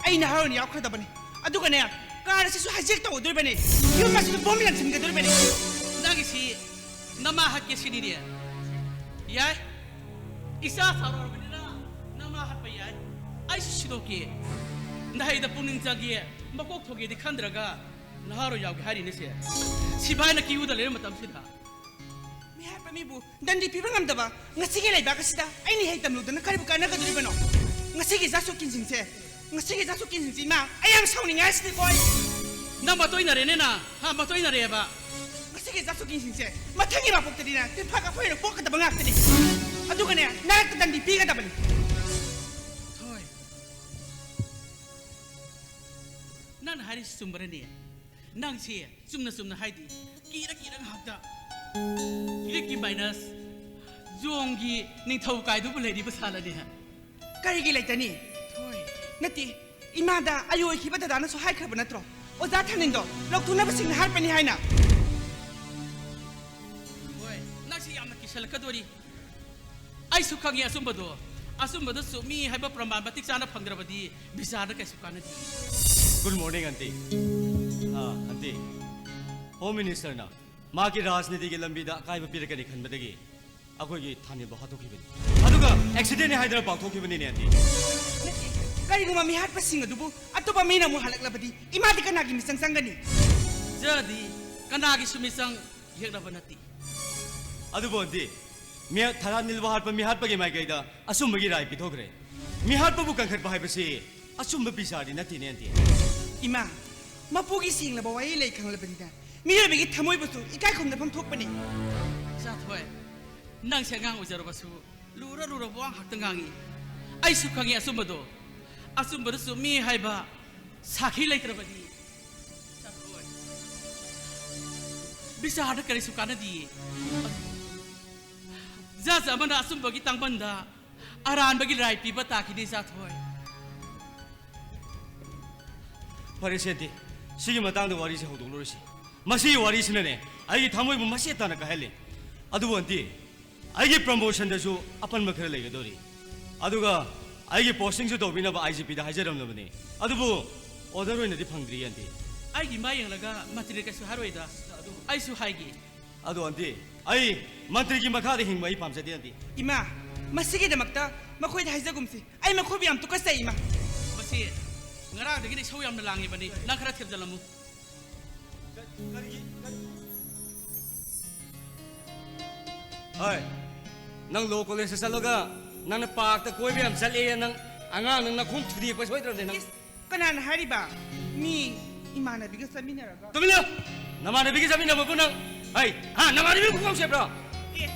ꯑꯩ ꯅꯍꯥꯔꯣꯜ ꯌꯥꯎꯈ꯭ꯔꯗꯕꯅꯤ꯫ ꯑꯗꯨꯒꯅꯦ, ꯀꯥꯔ ꯑꯁꯤꯁꯨ ꯍꯥꯏꯖꯦꯛ ꯇꯧꯒꯗꯣꯔꯤꯕꯅꯤ꯫ ꯌꯨꯝ ꯑꯁꯤꯁꯨ ꯕꯣꯝ ꯂꯪꯁꯤꯟꯒꯗꯣꯔꯤꯕꯅꯤ꯫ ꯅꯪꯒꯤꯁꯤ ꯅꯃꯥ ꯍꯠꯀꯦ ꯁꯤꯅꯤꯅꯦ꯫ ꯌꯥꯏ, ꯏꯆꯥ ꯁꯥꯎꯔꯕꯅꯤꯅ ꯅꯃꯥ ꯍꯠꯄ ꯌꯥꯏ꯫ ꯑꯩꯁꯨ ꯁꯤꯗꯣꯛꯀꯦ꯫ ꯅꯍꯩꯗ ꯄꯨꯛꯅꯤꯡ ꯆꯪꯒꯦ, ꯃꯀꯣꯛ ꯊꯣꯡꯒꯦꯗꯤ ꯈꯟꯗ꯭ꯔꯒ ꯅꯍꯥꯔꯣꯜ ꯌꯥꯎꯒꯦ ꯍꯥꯏꯔꯤꯅꯦ ꯁꯦ꯫ ꯁꯤꯐꯥꯏꯅ ꯀꯤꯌꯨꯗ ꯂꯩꯔ ꯃꯇꯝꯁꯤꯗ꯫ ꯃꯤꯍꯥꯠꯄ ꯃꯤꯕꯨ ꯗꯟꯗꯤ ꯄꯤꯕ ꯉꯝꯗꯕ ꯉꯁꯤꯒꯤ ꯂꯩꯕꯥꯛ ꯑꯁꯤꯗ ꯑꯩꯅ ꯍꯦꯛ ꯇꯝꯂꯨꯗꯅ ꯀꯔꯤꯕꯨ ꯀꯥꯟꯅꯒꯗꯣꯔꯤꯕꯅꯣ? ꯉꯁꯤꯒꯤ ꯖꯥꯁꯨꯀꯤꯟꯁꯤꯡꯁꯦ, ꯉꯁꯤꯒꯤ ꯖꯥꯁꯨꯀꯤꯟꯁꯤꯡꯁꯤ, ꯏꯃꯥ, ꯑꯩ ꯌꯥꯝ ꯁꯥꯎꯅꯤꯡꯉꯦ ꯍꯥꯏꯁꯤꯅꯤꯀꯣ ꯑꯩ꯫ ꯅꯪ ꯃꯇꯣꯏꯅꯔꯦꯅꯦ ꯅꯪ, ꯍꯥ, ꯃꯇꯣꯏꯅꯔꯦꯕ꯫ ꯉꯁꯤꯒꯤ ꯖꯥꯁꯨꯀꯤꯟꯁꯤꯡꯁꯦ ꯃꯊꯪꯒꯤ ꯃꯄꯣꯛꯇꯗꯤꯅꯦ ꯇꯤꯟꯐꯥ ꯀꯥꯐꯣꯏꯅ ꯄꯣꯛꯀꯗꯕ ꯉꯥꯛꯇꯅꯤ꯫ ꯑꯗꯨꯒꯅꯦ, ꯅꯔꯛꯇ ꯗꯟꯗꯤ ꯄꯤꯒꯗꯕꯅꯤ꯫ ꯊꯣꯏ, ꯅꯪꯅ ꯍꯥꯏꯔꯤꯁꯤ ꯆꯨꯝꯕꯔꯅꯦ? ꯅꯪꯁꯦ ꯆꯨꯝꯅ ꯆꯨꯝꯅ ꯍꯥꯏꯗꯤ, ꯀꯤꯔ ꯀꯤꯔ ꯉꯥꯏꯍꯥꯛꯇ꯫ ꯀꯤꯔꯛꯀꯤ ꯃꯥꯏꯅꯁ꯫ ꯖꯣꯡꯒꯤ ꯅꯤꯡꯊꯧ ꯀꯥꯏꯗꯨꯕꯨ ꯂꯩꯔꯤꯕ ꯁꯥꯂꯅꯤ꯫ ꯀꯔꯤꯒꯤ ꯂꯩꯇꯅꯤ? ꯍꯣꯏ꯫ ꯅꯠꯇꯦ, ꯏꯃꯥꯗ ꯑꯌꯣꯏꯈꯤꯕ ꯗꯗꯥꯅꯁꯨ ꯍꯥꯏꯈ꯭ꯔꯕ ꯅꯠꯇ꯭ꯔꯣ? ꯑꯣꯖꯥ ꯊꯥꯅꯤꯜꯗꯣ ꯂꯧꯊꯣꯛꯅꯕꯁꯤꯡꯅ ꯍꯥꯠꯄꯅꯤ ꯍꯥꯏꯅ꯫ ꯍꯣꯏ, ꯅꯪꯁꯤ ꯌꯥꯝꯅ ꯀꯤꯁꯜꯂꯛꯀꯗꯣꯔꯤ꯫ ꯑꯩꯁꯨ ꯈꯪꯉꯤ ꯑꯆꯨꯝꯕꯗꯣ꯫ ꯑꯆꯨꯝꯕꯗ ꯆꯨꯝꯃꯤ ꯍꯥꯏꯕ ꯄ꯭ꯔꯃꯥꯟ ꯃꯇꯤꯛ ꯆꯥꯅ ꯐꯪꯗ꯭ꯔꯕꯗꯤ ꯕꯤꯆꯥꯔꯗ ꯀꯩꯁꯨ ꯀꯥꯟꯅꯗꯦ꯫ Good morning, aunty. ꯑꯥ, aunty, Home Ministerꯅ ꯃꯍꯥꯛꯀꯤ ꯔꯥꯖꯅꯤꯇꯤꯒꯤ ꯂꯝꯕꯤꯗ ꯑꯀꯥꯏꯕ ꯄꯤꯔꯛꯀꯅꯤ ꯈꯟꯕꯗꯒꯤ ꯑꯩꯈꯣꯏꯒꯤ ꯊꯥꯅꯤꯜꯕꯨ ꯍꯥꯠꯇꯣꯛꯈꯤꯕꯅꯤ꯫ ꯑꯗꯨꯒ accidentꯅꯤ ꯍꯥꯏꯗꯅ ꯄꯥꯎꯊꯣꯛꯈꯤꯕꯅꯤꯅꯦ, aunty꯫ ꯅꯠꯇꯦ, ꯀꯔꯤꯒꯨꯝꯕ ꯃꯤꯍꯥꯠꯄꯁꯤꯡ ꯑꯗꯨꯕꯨ ꯑꯇꯣꯞꯄ ꯃꯤꯅ ꯑꯃꯨꯛ ꯍꯜꯂꯛꯂꯕꯗꯤ ꯏꯃꯥꯗꯤ ꯀꯅꯥꯒꯤ ꯃꯤꯆꯪ ꯆꯪꯒꯅꯤ? ꯖꯗꯤ ꯀꯅꯥꯒꯤꯁꯨ ꯃꯤꯆꯪ ꯌꯦꯛꯅꯕ ꯅꯠꯇꯦ꯫ ꯑꯗꯨꯕꯨ aunty, ꯃꯤ ꯊꯥꯅꯤꯜꯕꯨ ꯍꯥꯠꯄ ꯃꯤꯍꯥꯠꯄꯒꯤ ꯃꯥꯏꯀꯩꯗ ꯑꯆꯨꯝꯕꯒꯤ ꯔꯥꯏ ꯄꯤꯊꯣꯛꯈ꯭ꯔꯦ꯫ ꯃꯤꯍꯥꯠꯄꯕꯨ ꯀꯟꯈꯠꯄ ꯍꯥꯏꯕꯁꯤ ꯑꯆꯨꯝꯕ ꯕꯤꯆꯥꯔꯗꯤ ꯅꯠꯇꯦꯅꯦ, aunty꯫ ꯏꯃꯥ, ꯃꯄꯨꯒꯤ ꯁꯦꯡꯂꯕ ꯋꯥꯌꯦꯜ ꯂꯩ ꯈꯪꯂꯕꯅꯤꯅ ꯃꯤꯑꯣꯏꯕꯒꯤ ꯊꯃꯣꯏꯕꯨꯁꯨ ꯏꯀꯥꯏ ꯈꯨꯝꯅꯐꯝ ꯊꯣꯛꯄꯅꯤ꯫ ꯖꯥꯊꯣꯏ, ꯅꯪꯁꯦ ꯑꯉꯥꯡ ꯑꯣꯏꯖꯔꯕꯁꯨ ꯂꯨꯔ ꯂꯨꯔꯕ ꯋꯥ ꯉꯥꯛꯇ ꯉꯥꯡꯉꯤ꯫ ꯑꯩꯁꯨ ꯈꯪꯉꯤ ꯑꯆꯨꯝꯕꯗꯣ꯫ ꯑꯆꯨꯝꯕꯗ ꯆꯨꯝꯃꯤ ꯍꯥꯏꯕ ꯁꯥꯈꯤ ꯂꯩꯇ꯭ꯔꯕꯗꯤ, ꯖꯥꯊꯣꯏ, ꯕꯤꯆꯥꯔꯗ ꯀꯔꯤꯁꯨ ꯀꯥꯟꯅꯗꯤꯌꯦ꯫ ꯖꯖ ꯑꯃꯅ ꯑꯆꯨꯝꯕꯒꯤ ꯇꯥꯡꯕꯟꯗ ꯑꯔꯥꯟꯕꯒꯤ ꯔꯥꯏ ꯄꯤꯕ ꯇꯥꯈꯤꯅꯤ, ꯖꯥꯊꯣꯏ꯫ ꯐꯔꯦꯁꯦ, aunty, ꯁꯤꯒꯤ ꯃꯇꯥꯡꯗ ꯋꯥꯔꯤꯁꯦ ꯍꯧꯗꯣꯛꯂꯔꯣꯏꯁꯤ꯫ ꯃꯁꯤꯒꯤ ꯋꯥꯔꯤꯁꯤꯅꯅꯦ, ꯑꯩꯒꯤ ꯊꯃꯣꯏꯕꯨ ꯃꯆꯦꯠ ꯇꯥꯅ ꯀꯥꯏꯍꯜꯂꯦ꯫ ꯑꯗꯨꯕꯨ aunty, ꯑꯩꯒꯤ promotionꯗꯁꯨ ꯑꯄꯟꯕ ꯈꯔ ꯂꯩꯒꯗꯧꯔꯤ꯫ ꯑꯗꯨꯒ ꯑꯩꯒꯤ postingꯁꯨ ꯇꯧꯕꯤꯅꯕ IGPꯗ ꯍꯥꯏꯖꯔꯝꯂꯕꯅꯤ꯫ ꯑꯗꯨꯕꯨ order ꯑꯣꯏꯅꯗꯤ ꯐꯪꯗ꯭ꯔꯤ, aunty꯫ ꯑꯩꯒꯤ ꯃꯥ ꯌꯦꯡꯂꯒ ꯃꯟꯇ꯭ꯔꯤ ꯀꯩꯁꯨ ꯍꯥꯏꯔꯣꯏꯗ꯫ ꯑꯩꯁꯨ ꯍꯥꯏꯒꯦ꯫ ꯑꯗꯣ aunty, ꯑꯩ ꯃꯟꯇ꯭ꯔꯤꯒꯤ ꯃꯈꯥꯗ ꯍꯤꯡꯕ ꯑꯩ ꯄꯥꯝꯖꯗꯦ, aunty꯫ ꯏꯃꯥ, ꯃꯁꯤꯒꯤꯗꯃꯛꯇ ꯃꯈꯣꯏꯗ ꯍꯥꯏꯖꯒꯨꯝꯁꯤ꯫ ꯑꯩ ꯃꯈꯣꯏꯕꯨ ꯌꯥꯝ ꯇꯨꯀꯠꯆꯩ, ꯏꯃꯥ꯫ ꯃꯁꯤ ꯉꯔꯥꯡꯗꯒꯤꯅ ꯏꯁꯧ ꯌꯥꯝꯅ ꯂꯥꯡꯉꯤꯕꯅꯤ꯫ ꯅꯪ ꯈꯔ ꯊꯦꯝꯖꯤꯜꯂꯝꯃꯨ꯫ ꯍꯣꯏ, ꯅꯪ law collegeꯇ ꯆꯠꯂꯒ ꯅꯪꯅ parkꯇ ꯀꯣꯏꯕ ꯌꯥꯝ ꯆꯠꯂꯦ, ꯅꯪ ꯑꯉꯥꯡ ꯅꯪ ꯅꯈꯣꯡ ꯊꯨꯗꯦꯛꯄ ꯁꯣꯏꯗ꯭ꯔꯕꯅꯦ ꯅꯪ꯫ ꯏꯁ, ꯀꯅꯥꯅ ꯍꯥꯏꯔꯤꯕ? ꯃꯤ ꯏꯃꯥꯟꯅꯕꯤꯒ ꯆꯠꯃꯤꯟꯅꯔꯒ꯫ ꯇꯨꯃꯤꯟ ꯂꯩꯌꯨ! ꯅꯃꯥꯟꯅꯕꯤꯒ ꯆꯠꯃꯤꯟꯅꯕꯕꯨ ꯅꯪ, ꯍꯩ, ꯍꯥ, ꯅꯃꯥꯟꯅꯕꯤꯕꯨ ꯈꯣꯡ ꯁꯦꯞꯄ꯭ꯔꯣ? ꯑꯦ,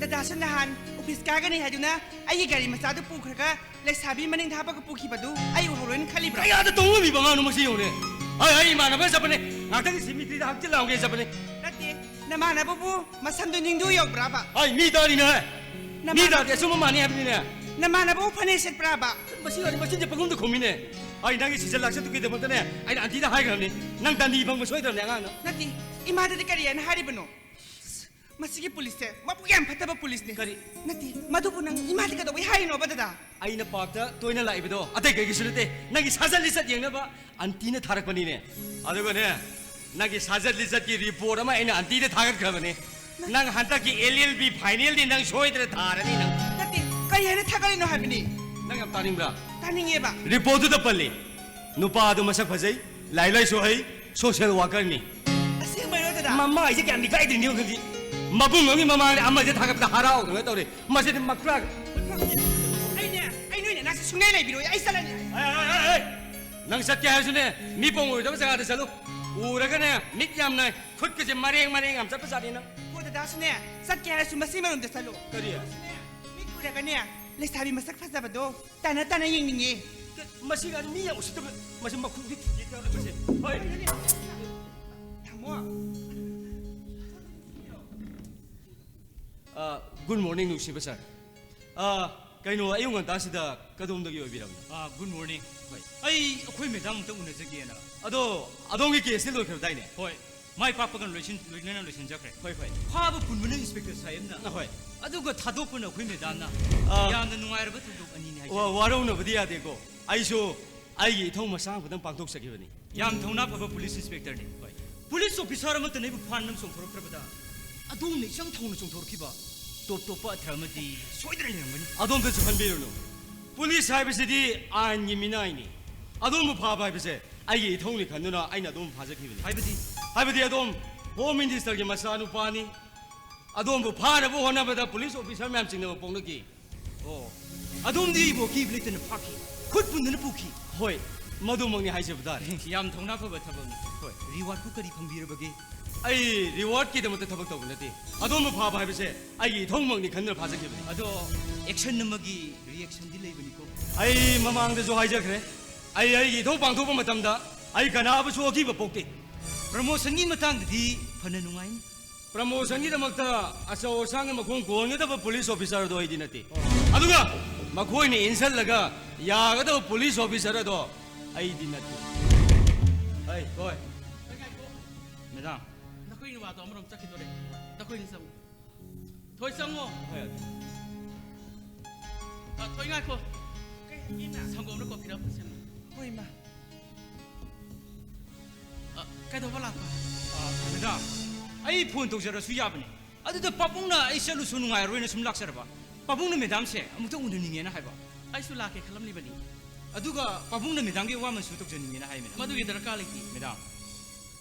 ꯗꯗꯥꯁꯨ ꯅꯍꯥꯟ office ꯀꯥꯒꯅꯤ ꯍꯥꯏꯗꯨꯅ ꯑꯩꯒꯤ ꯒꯥꯔꯤ ꯃꯆꯥꯗꯨ ꯄꯨꯈ꯭ꯔꯒ ꯂꯩꯁꯥꯕꯤ ꯃꯅꯤꯡꯗ ꯍꯥꯞꯄꯒ ꯄꯨꯈꯤꯕꯗꯨ ꯑꯩ ꯎꯍꯧꯔꯣꯏꯅ ꯈꯜꯂꯤꯕ꯭ꯔꯥ? ꯀꯌꯥꯗ ꯇꯧꯕ ꯉꯝꯃꯤꯕ ꯑꯉꯥꯡꯅꯣ ꯃꯁꯤ ꯌꯦꯡꯉꯨꯅꯦ꯫ ꯍꯩ, ꯑꯩ ꯏꯃꯥꯟꯅꯕꯒ ꯆꯠꯄꯅꯦ, ꯉꯥꯛꯇꯪ cemeteryꯗ ꯍꯛꯆꯤꯠ ꯂꯥꯡꯉꯨꯒꯦ ꯆꯠꯄꯅꯦ꯫ ꯅꯠꯇꯦ, ꯅꯃꯥꯟꯅꯕꯕꯨ ꯃꯁꯝꯗꯨ ꯅꯤꯡꯗꯨ ꯌꯧꯕ꯭ꯔꯥꯕ? ꯍꯩ, ꯃꯤ ꯇꯥꯔꯤꯅꯦ, ꯍꯩ꯫ ꯃꯤ ꯅꯃꯥꯟꯅꯕ ꯇꯥꯗꯦ, ꯑꯆꯨꯝꯕ ꯃꯥꯟꯅꯤ ꯍꯥꯏꯕꯅꯤꯅꯦ꯫ ꯅꯃꯥꯟꯅꯕꯕꯨ ꯐꯅꯦꯛ ꯁꯦꯠꯄ꯭ꯔꯥꯕ? ꯃꯁꯤ ꯃꯆꯤꯟꯁꯦ ꯄꯪꯈꯨꯝꯗ ꯈꯨꯝꯃꯤꯅꯦ꯫ ꯑꯩ ꯅꯪꯒꯤ ꯁꯤꯖꯜ ꯂꯥꯛꯆꯠꯇꯨꯒꯤꯗꯃꯛꯇꯅꯦ, ꯑꯩꯅ ꯑꯟꯇꯤꯗ ꯍꯥꯏꯈ꯭ꯔꯕꯅꯤ꯫ ꯅꯪ ꯗꯟꯗꯤ ꯐꯪꯕ ꯁꯣꯏꯗ꯭ꯔꯕꯅꯦ, ꯑꯉꯥꯡꯅ꯫ ꯅꯠꯇꯦ, ꯏꯃꯥꯗꯗꯤ ꯀꯔꯤ ꯍꯥꯏꯅ ꯍꯥꯏꯔꯤꯕꯅꯣ? ꯃꯁꯤꯒꯤ ꯄꯨꯂꯤꯁꯁꯦ ꯃꯕꯨꯛ ꯌꯥꯝ ꯐꯠꯇꯕ ꯄꯨꯂꯤꯁꯅꯦ꯫ ꯀꯔꯤ? ꯅꯠꯇꯦ, ꯃꯗꯨꯕꯨ ꯅꯪ ꯏꯃꯥꯗꯤ ꯀꯩꯗꯧꯕꯩ ꯍꯥꯏꯔꯤꯅꯣꯕ, ꯗꯗꯥ? ꯑꯩꯅ ꯄꯥꯔꯛꯇ ꯇꯣꯏꯅ ꯂꯥꯛꯏꯕꯗꯣ ꯑꯇꯩ ꯀꯩꯒꯤꯁꯨ ꯅꯠꯇꯦ, ꯅꯪꯒꯤ ꯁꯥꯖꯠ ꯂꯤꯆꯠ ꯌꯦꯡꯅꯕ ꯑꯟꯇꯤꯅ ꯊꯥꯔꯛꯄꯅꯤꯅꯦ꯫ ꯑꯗꯨꯒꯅꯦ, ꯅꯪꯒꯤ ꯁꯥꯖꯠ ꯂꯤꯆꯠꯀꯤ ꯔꯤꯄꯣꯔꯠ ꯑꯃ ꯑꯩꯅ ꯑꯟꯇꯤꯗ ꯊꯥꯒꯠꯈ꯭ꯔꯕꯅꯦ꯫ ꯅꯪ ꯍꯟꯗꯛꯀꯤ ꯑꯦꯜ ꯑꯦꯜ ꯕꯤ ꯐꯥꯏꯅꯦꯜꯗꯤ ꯅꯪ ꯁꯣꯏꯗꯅ ꯊꯥꯔꯅꯤ ꯅꯪ꯫ ꯅꯠꯇꯦ, ꯀꯔꯤ ꯍꯥꯏꯅ ꯊꯥꯒꯠꯂꯤꯅꯣ ꯍꯥꯏꯕꯅꯤ? ꯅꯪ ꯌꯥꯝ ꯇꯥꯅꯤꯡꯕ꯭ꯔꯥ? ꯇꯥꯅꯤꯡꯉꯦꯕ꯫ ꯔꯤꯄꯣꯔꯠꯇꯨꯗ ꯄꯜꯂꯤ, ꯅꯨꯄꯥ ꯑꯗꯨ ꯃꯁꯛ ꯐꯖꯩ, ꯂꯥꯏꯔꯤꯛ ꯂꯥꯏꯁꯨ ꯍꯩ, ꯁꯣꯁꯤꯌꯦꯜ ꯋꯥꯀꯔꯅꯤ꯫ ꯑꯁꯦꯡꯕꯩꯔꯣ, ꯗꯗꯥ? ꯃꯃꯥꯏꯁꯦ ꯀꯌꯥꯝ ꯏꯀꯥꯏꯗ꯭ꯔꯤꯅꯣ ꯈꯪꯗꯦ꯫ ꯃꯕꯨꯡ ꯑꯃꯒꯤ ꯃꯃꯥꯡꯗ ꯑꯃꯁꯦ ꯊꯥꯒꯠꯄꯗ ꯍꯔꯥꯎꯗꯅ ꯇꯧꯔꯦ꯫ ꯃꯁꯤꯗꯤ ꯃꯀ꯭ꯔꯥꯛ꯫ ꯑꯩꯅꯦ, ꯑꯩ ꯅꯣꯏꯅ ꯅꯥꯁꯦ ꯁꯨꯡꯂꯩ ꯂꯩꯕꯤꯔꯣꯏ꯫ ꯑꯩ ꯆꯠꯂꯅꯤ꯫ ꯑꯦ, ꯑꯦ, ꯑꯦ, ꯑꯦ! ꯅꯪ ꯆꯠꯀꯦ ꯍꯥꯏꯔꯁꯨꯅꯦ, ꯃꯤ ꯄꯣꯡ ꯑꯣꯏꯗꯕ ꯖꯒꯥꯗ ꯆꯠꯂꯨ꯫ ꯎꯔꯒꯅꯦ, ꯃꯤꯠ ꯌꯥꯝ ꯅꯥꯏ, ꯈꯨꯠꯀꯁꯦ ꯃꯔꯦꯡ ꯃꯔꯦꯡ ꯌꯥꯝ ꯆꯠꯄ ꯖꯥꯠꯅꯤ ꯅꯪ꯫ ꯍꯣ, ꯗꯗꯥꯁꯨꯅꯦ, ꯆꯠꯀꯦ ꯍꯥꯏꯔꯁꯨ ꯃꯁꯤ ꯃꯔꯣꯝꯗ ꯆꯠꯂꯨ꯫ ꯀꯔꯤ? ꯃꯤꯠ ꯎꯔꯒꯅꯦ, ꯂꯩꯁꯥꯕꯤ ꯃꯁꯛ ꯐꯖꯕꯗꯣ ꯇꯥꯟꯅ ꯇꯥꯟꯅ ꯌꯦꯡꯅꯤꯡꯉꯦ꯫ ꯃꯁꯤ ꯉꯥꯏ ꯃꯤ ꯌꯥꯝ ꯎꯁꯤꯠꯇꯕ, ꯃꯁꯤ ꯃꯈꯣꯡꯁꯦ ꯊꯨꯗꯦꯛ ꯇꯧꯔꯦ ꯃꯁꯤ꯫ ꯍꯣꯏ꯫ ꯊꯝꯃꯣ꯫ ꯑ, ꯒꯨꯗ ꯃꯣꯔꯅꯤꯡ, ꯅꯨꯡꯁꯤꯕ ꯁꯥꯔ꯫ ꯑ, ꯀꯩꯅꯣ, ꯑꯌꯨꯛ ꯉꯟꯇꯥꯁꯤꯗ ꯀꯗꯣꯝꯗꯒꯤ ꯑꯣꯏꯕꯤꯔꯕꯅꯣ? ꯑ, ꯒꯨꯗ ꯃꯣꯔꯅꯤꯡ꯫ ꯍꯣꯏ꯫ ꯑꯩ ꯑꯩꯈꯣꯏ ꯃꯦꯗꯥꯝ ꯑꯝꯇ ꯎꯅꯖꯒꯦꯅ꯫ ꯑꯗꯣ, ꯑꯗꯣꯝꯒꯤ ꯀꯦꯁꯇꯤ ꯂꯣꯏꯈ꯭ꯔꯕꯗꯥꯏꯅꯦ? ꯍꯣꯏ꯫ ꯃꯥꯏ ꯄꯥꯛꯄꯒ ꯂꯣꯏꯁꯤꯟ-, ꯂꯣꯏꯅꯅ ꯂꯣꯏꯁꯤꯟꯖꯈ꯭ꯔꯦ꯫ ꯍꯣꯏ, ꯍꯣꯏ꯫ ꯐꯥꯕ ꯄꯨꯟꯕꯅ ꯏꯟꯁꯄꯦꯛꯇꯔ ꯁꯥꯍꯦꯕꯅ꯫ ꯑ, ꯍꯣꯏ꯫ ꯑꯗꯨꯒ ꯊꯥꯗꯣꯛꯄꯅ ꯑꯩꯈꯣꯏ ꯃꯦꯗꯥꯝꯅ꯫ ꯑ, ꯌꯥꯝꯅ ꯅꯨꯡꯉꯥꯏꯔꯕ ꯊꯧꯗꯣꯛ ꯑꯅꯤꯅꯤ ꯍꯥꯏꯖꯔꯤ꯫ ꯋꯥ-, ꯋꯥꯔꯧꯅꯕꯗꯤ ꯌꯥꯗꯦꯀꯣ꯫ ꯑꯩꯁꯨ ꯑꯩꯒꯤ ꯏꯊꯧ ꯃꯆꯥ ꯑꯃꯈꯛꯇꯪ ꯄꯥꯡꯊꯣꯛꯆꯈꯤꯕꯅꯤ꯫ ꯌꯥꯝ ꯊꯧꯅꯥ ꯐꯕ ꯄꯨꯂꯤꯁ ꯏꯟꯁꯄꯦꯛꯇꯔꯅꯤ꯫ ꯍꯣꯏ꯫ ꯄꯨꯂꯤꯁ ꯑꯣꯐꯤꯁꯥꯔ ꯑꯃꯠꯇꯅ ꯑꯩꯕꯨ ꯐꯥꯅꯅꯕ ꯆꯣꯡꯊꯣꯔꯛꯇ꯭ꯔꯕꯗ ꯑꯗꯣꯝꯅ ꯏꯆꯪ ꯊꯧꯅ ꯆꯣꯡꯊꯣꯔꯛꯈꯤꯕ ꯇꯣꯞ ꯇꯣꯞꯄ ꯑꯊ꯭ꯔ ꯑꯃꯗꯤ ꯁꯣꯏꯗꯅ ꯂꯩꯔꯝꯒꯅꯤ꯫ ꯑꯗꯣꯝꯇꯁꯨ ꯈꯟꯕꯤꯔꯨꯅꯨ꯫ ꯄꯨꯂꯤꯁ ꯍꯥꯏꯕꯁꯤꯗꯤ ꯑꯥꯏꯟꯒꯤ ꯃꯤꯅꯥꯏꯅꯤ꯫ ꯑꯗꯣꯝꯕꯨ ꯐꯥꯕ ꯍꯥꯏꯕꯁꯦ ꯑꯩꯒꯤ ꯏꯊꯧꯅꯤ ꯈꯟꯗꯨꯅ ꯑꯩꯅ ꯑꯗꯣꯝꯕꯨ ꯐꯥꯖꯈꯤꯕꯅꯤ꯫ ꯍꯥꯏꯕꯗꯤ? ꯍꯥꯏꯕꯗꯤ ꯑꯗꯣꯝ ꯍꯣꯝ ꯃꯤꯅꯤꯁꯇꯔꯒꯤ ꯃꯆꯥꯅꯨꯄꯥꯅꯤ꯫ ꯑꯗꯣꯝꯕꯨ ꯐꯥꯅꯕ ꯍꯣꯠꯅꯕꯗ ꯄꯨꯂꯤꯁ ꯑꯣꯐꯤꯁꯥꯔ ꯃꯌꯥꯝ ꯆꯤꯡꯅꯕ ꯄꯣꯛꯅꯈꯤ꯫ ꯑꯣ, ꯑꯗꯣꯝꯗꯤ ꯑꯩꯕꯨ ꯑꯀꯤꯕ ꯂꯩꯇꯅ ꯐꯥꯈꯤ, ꯈꯨꯠ ꯄꯨꯟꯗꯨꯅ ꯄꯨꯈꯤ꯫ ꯍꯣꯏ, ꯃꯗꯨꯃꯛꯅꯤ ꯍꯥꯏꯖꯕ ꯇꯥꯔꯦ꯫ ꯌꯥꯝ ꯊꯧꯅꯥ ꯐꯕ ꯊꯕꯛꯅꯤ꯫ ꯍꯣꯏ꯫ ꯔꯤꯋꯥꯔꯗꯄꯨ ꯀꯔꯤ ꯐꯪꯕꯤꯔꯕꯒꯦ? ꯑꯩ ꯔꯤꯋꯥꯔꯗꯀꯤꯗꯃꯛꯇ ꯊꯕꯛ ꯇꯧꯕ ꯅꯠꯇꯦ꯫ ꯑꯗꯣꯝꯕꯨ ꯐꯥꯕ ꯍꯥꯏꯕꯁꯦ ꯑꯩꯒꯤ ꯏꯊꯧꯃꯛꯅꯤ ꯈꯟꯗꯨꯅ ꯐꯥꯖꯈꯤꯕꯅꯤ꯫ ꯑꯗꯣ, ꯑꯦꯛꯁꯟ ꯑꯃꯒꯤ ꯔꯤꯑꯦꯛꯁꯟꯗꯤ ꯂꯩꯕꯅꯤꯀꯣ꯫ ꯑꯩ ꯃꯃꯥꯡꯗꯁꯨ ꯍꯥꯏꯖꯈ꯭ꯔꯦ, ꯑꯩ ꯑꯩꯒꯤ ꯏꯊꯧ ꯄꯥꯡꯊꯣꯛꯄ ꯃꯇꯝꯗ ꯑꯩ ꯀꯅꯥꯕꯨꯁꯨ ꯑꯀꯤꯕ ꯄꯣꯛꯇꯦ꯫ ꯄ꯭ꯔꯃꯣꯁꯟꯒꯤ ꯃꯇꯥꯡꯗꯗꯤ ꯐꯅ ꯅꯨꯡꯉꯥꯏꯅꯤ꯫ ꯄ꯭ꯔꯃꯣꯁꯟꯒꯤꯗꯃꯛꯇ ꯑꯆꯧ ꯑꯁꯥꯡꯒꯤ ꯃꯈꯣꯡ ꯀꯣꯟꯒꯗꯕ ꯄꯨꯂꯤꯁ ꯑꯣꯐꯤꯁꯥꯔꯗꯣ ꯑꯩꯗꯤ ꯅꯠꯇꯦ꯫ ꯑꯗꯨꯒ ꯃꯈꯣꯏꯅ ꯏꯟꯁꯤꯜꯂꯒ ꯌꯥꯒꯗꯕ ꯄꯨꯂꯤꯁ ꯑꯣꯐꯤꯁꯥꯔ ꯑꯗꯣ ꯑꯩꯗꯤ ꯅꯠꯇꯦ꯫ ꯑꯩ, ꯍꯣꯏ꯫ ꯃꯦꯗꯥꯝ꯫ ꯅꯈꯣꯏ ꯅꯨꯄꯥꯗꯣ ꯑꯃꯔꯣꯝ ꯆꯠꯈꯤꯗꯣꯔꯦ꯫ ꯅꯈꯣꯏꯅꯤ ꯆꯪꯉꯨ꯫ ꯊꯣꯏ, ꯆꯪꯉꯣ꯫ ꯍꯣꯏ, ꯑꯗꯨ꯫ ꯑ, ꯊꯣꯏ, ꯉꯥꯏꯈꯣ꯫ ꯀꯩ ꯍꯥꯏꯒꯦ, ꯏꯃꯥ? ꯁꯪꯒꯣꯝꯅ ꯀꯣꯐꯤꯔ ꯑꯝꯇ ꯁꯦꯝꯃꯨ꯫ ꯍꯣꯏ, ꯏꯃꯥ꯫ ꯑ, ꯀꯩꯗꯧꯕ ꯂꯥꯛꯄ? ꯑ, ꯃꯦꯗꯥꯝ, ꯑꯩ ꯐꯣꯟ ꯇꯧꯖꯔꯁꯨ ꯌꯥꯕꯅꯤ꯫ ꯑꯗꯨꯗ ꯄꯥꯕꯨꯡꯅ ꯑꯩ ꯆꯠꯂꯨꯁꯨ ꯅꯨꯡꯉꯥꯏꯔꯔꯣꯏꯅ ꯁꯨꯝ ꯂꯥꯛꯆꯔꯕ꯫ ꯄꯥꯕꯨꯡꯅ ꯃꯦꯗꯥꯝꯁꯦ ꯑꯃꯨꯛꯇ ꯎꯅꯅꯤꯡꯉꯦꯅ ꯍꯥꯏꯕ꯫ ꯑꯩꯁꯨ ꯂꯥꯛꯀꯦ ꯈꯜꯂꯝꯂꯤꯕꯅꯤ꯫ ꯑꯗꯨꯒ ꯄꯥꯕꯨꯡꯅ ꯃꯦꯗꯥꯝꯒꯤ ꯑꯋꯥꯃꯟꯁꯨ ꯇꯧꯖꯅꯤꯡꯉꯦꯅ ꯍꯥꯏ, ꯃꯦꯗꯥꯝ꯫ ꯃꯗꯨꯒꯤ ꯗꯔꯀꯥꯔ ꯂꯩꯇꯦ꯫ ꯃꯦꯗꯥꯝ꯫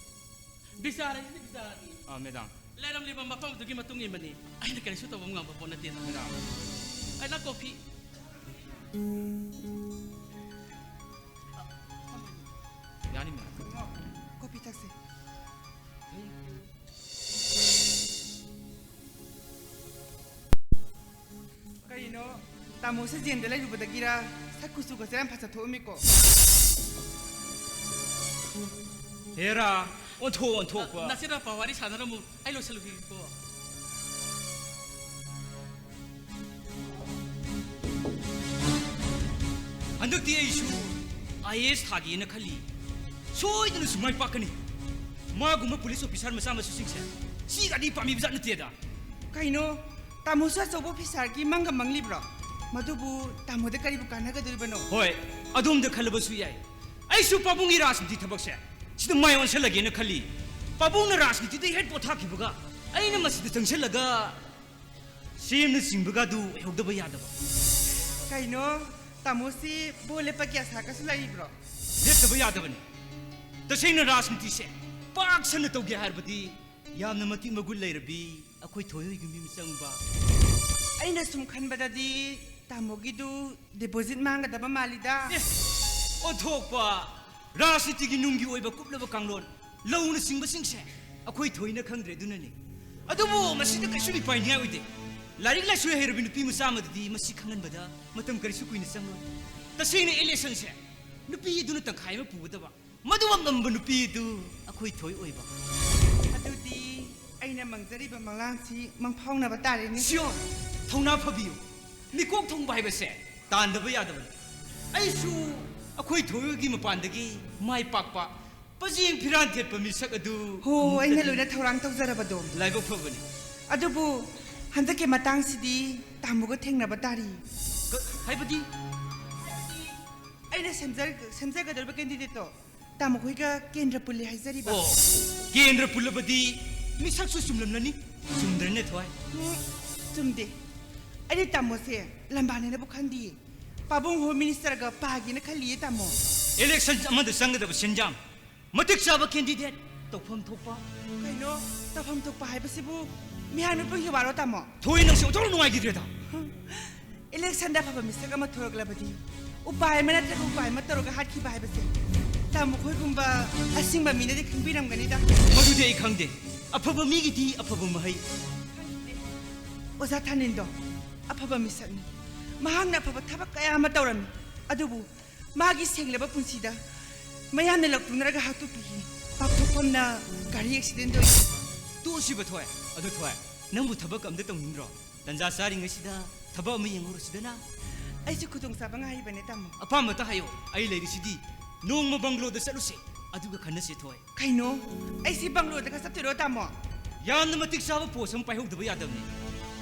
ꯕꯤꯆꯥꯔ ꯍꯥꯏꯁꯤꯗꯤ ꯕꯤꯆꯥꯔꯅꯤ꯫ ꯑꯥ, ꯃꯦꯗꯥꯝ꯫ ꯂꯩꯔꯝꯂꯤꯕ ꯃꯐꯝꯗꯨꯒꯤ ꯃꯇꯨꯡ ꯏꯟꯕꯅꯤ꯫ ꯑꯩꯅ ꯀꯔꯤꯁꯨ ꯇꯧꯕ ꯉꯝꯕ ꯄꯣꯠ ꯅꯠꯇꯦꯗ꯫ ꯃꯦꯗꯥꯝ꯫ ꯑꯩꯅ ꯀꯣꯐꯤ꯫ ꯌꯥꯅꯤ, ꯃꯦꯗꯥꯝ꯫ ꯀꯣꯐꯤ ꯊꯛꯁꯤ꯫ ꯀꯩꯅꯣ, ꯇꯥꯃꯣꯁꯦ ꯖꯦꯟꯗ ꯂꯩꯔꯨꯕꯗꯒꯤꯔ ꯁꯛ ꯀꯨꯆꯨꯒꯁꯦ ꯌꯥꯝ ꯐꯖ ꯊꯣꯛꯑꯝꯃꯤꯀꯣ? ꯍꯦꯔꯥ, ꯑꯣꯟꯊꯣꯛ ꯑꯣꯟꯊꯣꯛꯄ꯫ ꯅꯆꯦꯅ ꯄꯥꯎ ꯋꯥꯔꯤ ꯁꯥꯟꯅꯔꯝꯃꯨ, ꯑꯩ ꯂꯣꯏꯁꯤꯜꯂꯨꯈꯤꯒꯦꯀꯣ꯫ ꯍꯟꯗꯛꯇꯤ ꯑꯩꯁꯨ ꯑꯥꯏ ꯑꯦ ꯑꯦꯁ ꯊꯥꯒꯦꯅ ꯈꯜꯂꯤ꯫ ꯁꯣꯏꯗꯅꯁꯨ ꯃꯥꯏ ꯄꯥꯛꯀꯅꯤ꯫ ꯃꯥꯒꯨꯝꯕ ꯄꯨꯂꯤꯁ ꯑꯣꯐꯤꯁꯥꯔ ꯃꯆꯥ ꯃꯁꯨꯁꯤꯡꯁꯦ ꯁꯤꯒꯗꯤ ꯄꯥꯝꯕꯤꯕ ꯖꯥꯠ ꯅꯠꯇꯦꯗ꯫ ꯀꯩꯅꯣ? ꯇꯥꯃꯣꯁꯨ ꯑꯆꯧꯕ ꯑꯣꯐꯤꯁꯥꯔꯒꯤ ꯃꯪꯒ ꯃꯪꯂꯤꯕ꯭ꯔꯣ? ꯃꯗꯨꯕꯨ ꯇꯥꯃꯣꯗ ꯀꯔꯤꯕꯨ ꯀꯥꯟꯅꯒꯗꯣꯔꯤꯕꯅꯣ? ꯍꯣꯏ, ꯑꯗꯣꯝꯗ ꯈꯜꯂꯕꯁꯨ ꯌꯥꯏ꯫ ꯑꯩꯁꯨ ꯄꯥꯕꯨꯡꯒꯤ ꯔꯥꯖꯅꯤꯇꯤ ꯊꯕꯛꯁꯦ ꯁꯤꯗ ꯃꯥꯏ ꯑꯣꯟꯁꯤꯜꯂꯒꯦꯅ ꯈꯜꯂꯤ꯫ ꯄꯥꯕꯨꯡꯅ ꯔꯥꯖꯅꯤꯇꯤꯗ ꯍꯦꯛ ꯄꯣꯊꯥꯈꯤꯕꯒ ꯑꯩꯅ ꯃꯁꯤꯗ ꯆꯪꯁꯤꯜꯂꯒ ꯁꯤ ꯑꯦꯝꯅꯆꯤꯡꯕꯒ ꯑꯗꯨ ꯑꯣꯏꯍꯧꯗꯕ ꯌꯥꯗꯕ꯫ ꯀꯩꯅꯣ, ꯇꯥꯃꯣꯁꯤ ꯚꯣꯠ ꯂꯦꯞꯄꯒꯤ ꯑꯁꯥꯒꯁꯨ ꯂꯩꯔꯤꯕ꯭ꯔꯣ? ꯂꯦꯞꯇꯕ ꯌꯥꯗꯕꯅꯤ꯫ ꯇꯁꯦꯡꯅ ꯔꯥꯖꯅꯤꯇꯤꯁꯦ ꯄꯥꯛ ꯁꯟꯅ ꯇꯧꯒꯦ ꯍꯥꯏꯔꯕꯗꯤ ꯌꯥꯝꯅ ꯃꯇꯤꯛ ꯃꯒꯨꯟ ꯂꯩꯔꯕꯤ ꯑꯩꯈꯣꯏ ꯊꯣꯏ ꯍꯣꯏꯒꯤ ꯃꯤ ꯑꯃ ꯆꯪꯕ꯫ ꯑꯩꯅ ꯁꯨꯝ ꯈꯟꯕꯗꯗꯤ ꯇꯥꯃꯣꯒꯤꯗꯨ ꯗꯤꯄꯣꯖꯤꯠ ꯃꯥꯡꯒꯗꯕ ꯃꯥꯜꯂꯤꯗ꯫ ꯑꯦ, ꯑꯣꯟꯊꯣꯛꯄ! ꯔꯥꯖꯅꯤꯇꯤꯒꯤ ꯅꯨꯡꯒꯤ ꯑꯣꯏꯕ ꯀꯨꯞꯂꯕ ꯀꯥꯡꯂꯣꯟ, ꯂꯧꯅꯆꯤꯡꯕꯁꯤꯡꯁꯦ ꯑꯩꯈꯣꯏ ꯊꯣꯏꯅ ꯈꯪꯗ꯭ꯔꯦ, ꯑꯗꯨꯅꯅꯤ꯫ ꯑꯗꯨꯕꯨ ꯃꯁꯤꯗ ꯀꯩꯁꯨ ꯃꯤꯄꯥꯏꯅꯤꯡꯉꯥꯏ ꯑꯣꯏꯗꯦ꯫ ꯂꯥꯏꯔꯤꯛ ꯂꯥꯏꯁꯨ ꯍꯩꯔꯕꯤ ꯅꯨꯄꯤ ꯃꯆꯥ ꯑꯃꯗꯗꯤ ꯃꯁꯤ ꯈꯪꯍꯟꯕꯗ ꯃꯇꯝ ꯀꯔꯤꯁꯨ ꯀꯨꯏꯅ ꯆꯪꯂꯣꯏ꯫ ꯇꯁꯦꯡꯅ ꯏꯂꯦꯛꯁꯟꯁꯦ ꯅꯨꯄꯤ ꯑꯗꯨꯅ ꯇꯪꯈꯥꯏ ꯑꯃ ꯄꯨꯒꯗꯕ, ꯃꯗꯨꯃꯛ ꯉꯝꯕ ꯅꯨꯄꯤ ꯑꯗꯨ ꯑꯩꯈꯣꯏ ꯊꯣꯏ ꯑꯣꯏꯕ꯫ ꯑꯗꯨꯗꯤ ꯑꯩꯅ ꯃꯪꯖꯔꯤꯕ ꯃꯪꯂꯥꯟꯁꯤ ꯃꯪꯐꯥꯎꯅꯕ ꯇꯥꯔꯦꯅꯦ꯫ ꯁꯤꯌꯣꯟ, ꯊꯧꯅꯥ ꯐꯕꯤꯌꯨ꯫ ꯃꯤꯀꯣꯛ ꯊꯣꯡꯕ ꯍꯥꯏꯕꯁꯦ ꯇꯥꯟꯗꯕ ꯌꯥꯗꯕꯅꯤ꯫ ꯑꯩꯁꯨ ꯑꯩꯈꯣꯏ ꯊꯣꯏꯒꯤ ꯃꯄꯥꯟꯗꯒꯤ ꯃꯥꯏ ꯄꯥꯛꯄ ꯄꯖꯦꯡ ꯐꯤꯔꯥꯟ ꯊꯦꯠꯄ ꯃꯤꯁꯛ ꯑꯗꯨ ꯍꯣ, ꯑꯃꯨꯛꯇꯗꯤ ꯑꯩꯅ ꯂꯣꯏꯅ ꯊꯧꯔꯥꯡ ꯇꯧꯖꯔꯕꯗꯣ꯫ ꯂꯥꯏꯕꯛ ꯐꯕꯅꯤ꯫ ꯑꯗꯨꯕꯨ ꯍꯟꯗꯛꯀꯤ ꯃꯇꯥꯡꯁꯤꯗꯤ ꯇꯥꯃꯣꯒ ꯊꯦꯡꯅꯕ ꯇꯥꯔꯤ꯫ ꯀ-, ꯍꯥꯏꯕꯗꯤ? ꯑꯩꯅ ꯁꯦꯝꯖ-, ꯁꯦꯝꯖꯒꯗꯧꯔꯤꯕ candidateꯇꯣ ꯇꯥꯃꯣ ꯈꯣꯏꯒ ꯀꯦꯟꯗ꯭ꯔ ꯄꯨꯜꯂꯤ ꯍꯥꯏꯖꯔꯤꯕ꯫ ꯑꯣ, ꯀꯦꯟꯗ꯭ꯔ ꯄꯨꯜꯂꯕꯗꯤ ꯃꯤꯁꯛꯁꯨ ꯆꯨꯝꯂꯝꯂꯅꯤ꯫ ꯆꯨꯝꯗ꯭ꯔꯅꯦ, ꯊꯣꯏ? ꯎꯝ, ꯆꯨꯝꯗꯦ꯫ ꯑꯩꯗꯤ ꯇꯥꯃꯣꯁꯦ ꯂꯝꯕꯥꯅꯦꯅꯕꯨ ꯈꯟꯗꯤꯌꯦ꯫ ꯄꯥꯕꯨꯡ ꯍꯣ ministerꯒ ꯄꯥꯒꯦꯅ ꯈꯜꯂꯤꯌꯦ, ꯇꯥꯃꯣ꯫ Election ꯑꯃꯗ ꯆꯪꯒꯗꯕ ꯁꯦꯟꯖꯥꯝ, ꯃꯇꯤꯛ ꯆꯥꯕ candidate, ꯇꯧꯐꯝ ꯊꯣꯛꯄ꯫ ꯀꯩꯅꯣ, ꯇꯧꯐꯝ ꯊꯣꯛꯄ ꯍꯥꯏꯕꯁꯤꯕꯨ ꯃꯤꯍꯥꯠ ꯃꯤꯄꯨꯟꯒꯤ ꯋꯥꯔꯣ, ꯇꯥꯃꯣ? ꯊꯣꯏ, ꯅꯪꯁꯦ ꯑꯣꯟꯊꯣꯛꯅ ꯅꯨꯡꯉꯥꯏꯈꯤꯗ꯭ꯔꯦꯗ꯫ Electionꯗ ꯑꯐꯕ ꯃꯤꯁꯛ ꯑꯃ ꯊꯣꯔꯛꯂꯕꯗꯤ ꯎꯄꯥꯏ ꯑꯃ ꯅꯠꯇ꯭ꯔꯒ ꯎꯄꯥꯏ ꯑꯃ ꯇꯧꯔꯒ ꯍꯥꯠꯈꯤꯕ ꯍꯥꯏꯕꯁꯦ ꯇꯥꯃꯣ ꯈꯣꯏꯒꯨꯝꯕ ꯑꯁꯤꯡꯕ ꯃꯤꯅꯗꯤ ꯈꯪꯕꯤꯔꯝꯒꯅꯤꯗ꯫ ꯃꯗꯨꯗꯤ ꯑꯩ ꯈꯪꯗꯦ꯫ ꯑꯐꯕ ꯃꯤꯒꯤꯗꯤ ꯑꯐꯕ ꯃꯍꯩ꯫ ꯑꯣꯖꯥ ꯊꯥꯅꯤꯟꯗꯣ ꯑꯐꯕ ꯃꯤꯁꯛꯅꯤ꯫ ꯃꯍꯥꯛꯅ ꯑꯐꯕ ꯊꯕꯛ ꯀꯌꯥ ꯑꯃ ꯇꯧꯔꯝꯃꯤ꯫ ꯑꯗꯨꯕꯨ ꯃꯥꯒꯤ ꯁꯦꯡꯂꯕ ꯄꯨꯟꯁꯤꯗ ꯃꯌꯥꯝꯅ ꯂꯧꯇꯨꯅꯔꯒ ꯍꯥꯠꯇꯣꯛꯄꯤꯈꯤ꯫ ꯄꯥꯛꯊꯣꯛꯐꯝꯅ ꯒꯥꯔꯤ accidentꯗ ꯑꯣꯏꯈꯤ꯫ ꯇꯣꯛꯑꯁꯤꯕ, ꯊꯣꯏ꯫ ꯑꯗꯨ, ꯊꯣꯏ, ꯅꯪꯕꯨ ꯊꯕꯛ ꯑꯝꯇ ꯇꯧꯅꯤꯡꯗ꯭ꯔꯣ? ꯇꯟꯖꯥ ꯆꯥꯔꯤꯉꯩꯁꯤꯗ ꯊꯕꯛ ꯑꯃ ꯌꯦꯡꯍꯧꯔꯁꯤꯗꯅ꯫ ꯑꯩꯁꯨ ꯈꯨꯗꯣꯡꯆꯥꯕ ꯉꯥꯏꯔꯤꯕꯅꯦ, ꯇꯥꯃꯣ꯫ ꯑꯄꯥꯝꯕꯇ ꯍꯥꯏꯌꯣ, ꯑꯩ ꯂꯩꯔꯤꯁꯤꯗꯤ꯫ ꯅꯣꯡꯃ bungalow ꯗ ꯆꯠꯂꯨꯁꯦ, ꯑꯗꯨꯒ ꯈꯟꯅꯁꯦ, ꯊꯣꯏ꯫ ꯀꯩꯅꯣ? ꯑꯩꯁꯤ bungalow ꯗꯒ ꯆꯠꯇꯣꯏꯔꯣ, ꯇꯥꯃꯣ? ꯌꯥꯝꯅ ꯃꯇꯤꯛ ꯆꯥꯕ post ꯑꯃ ꯄꯥꯏꯍꯧꯗꯕ ꯌꯥꯗꯕꯅꯤ꯫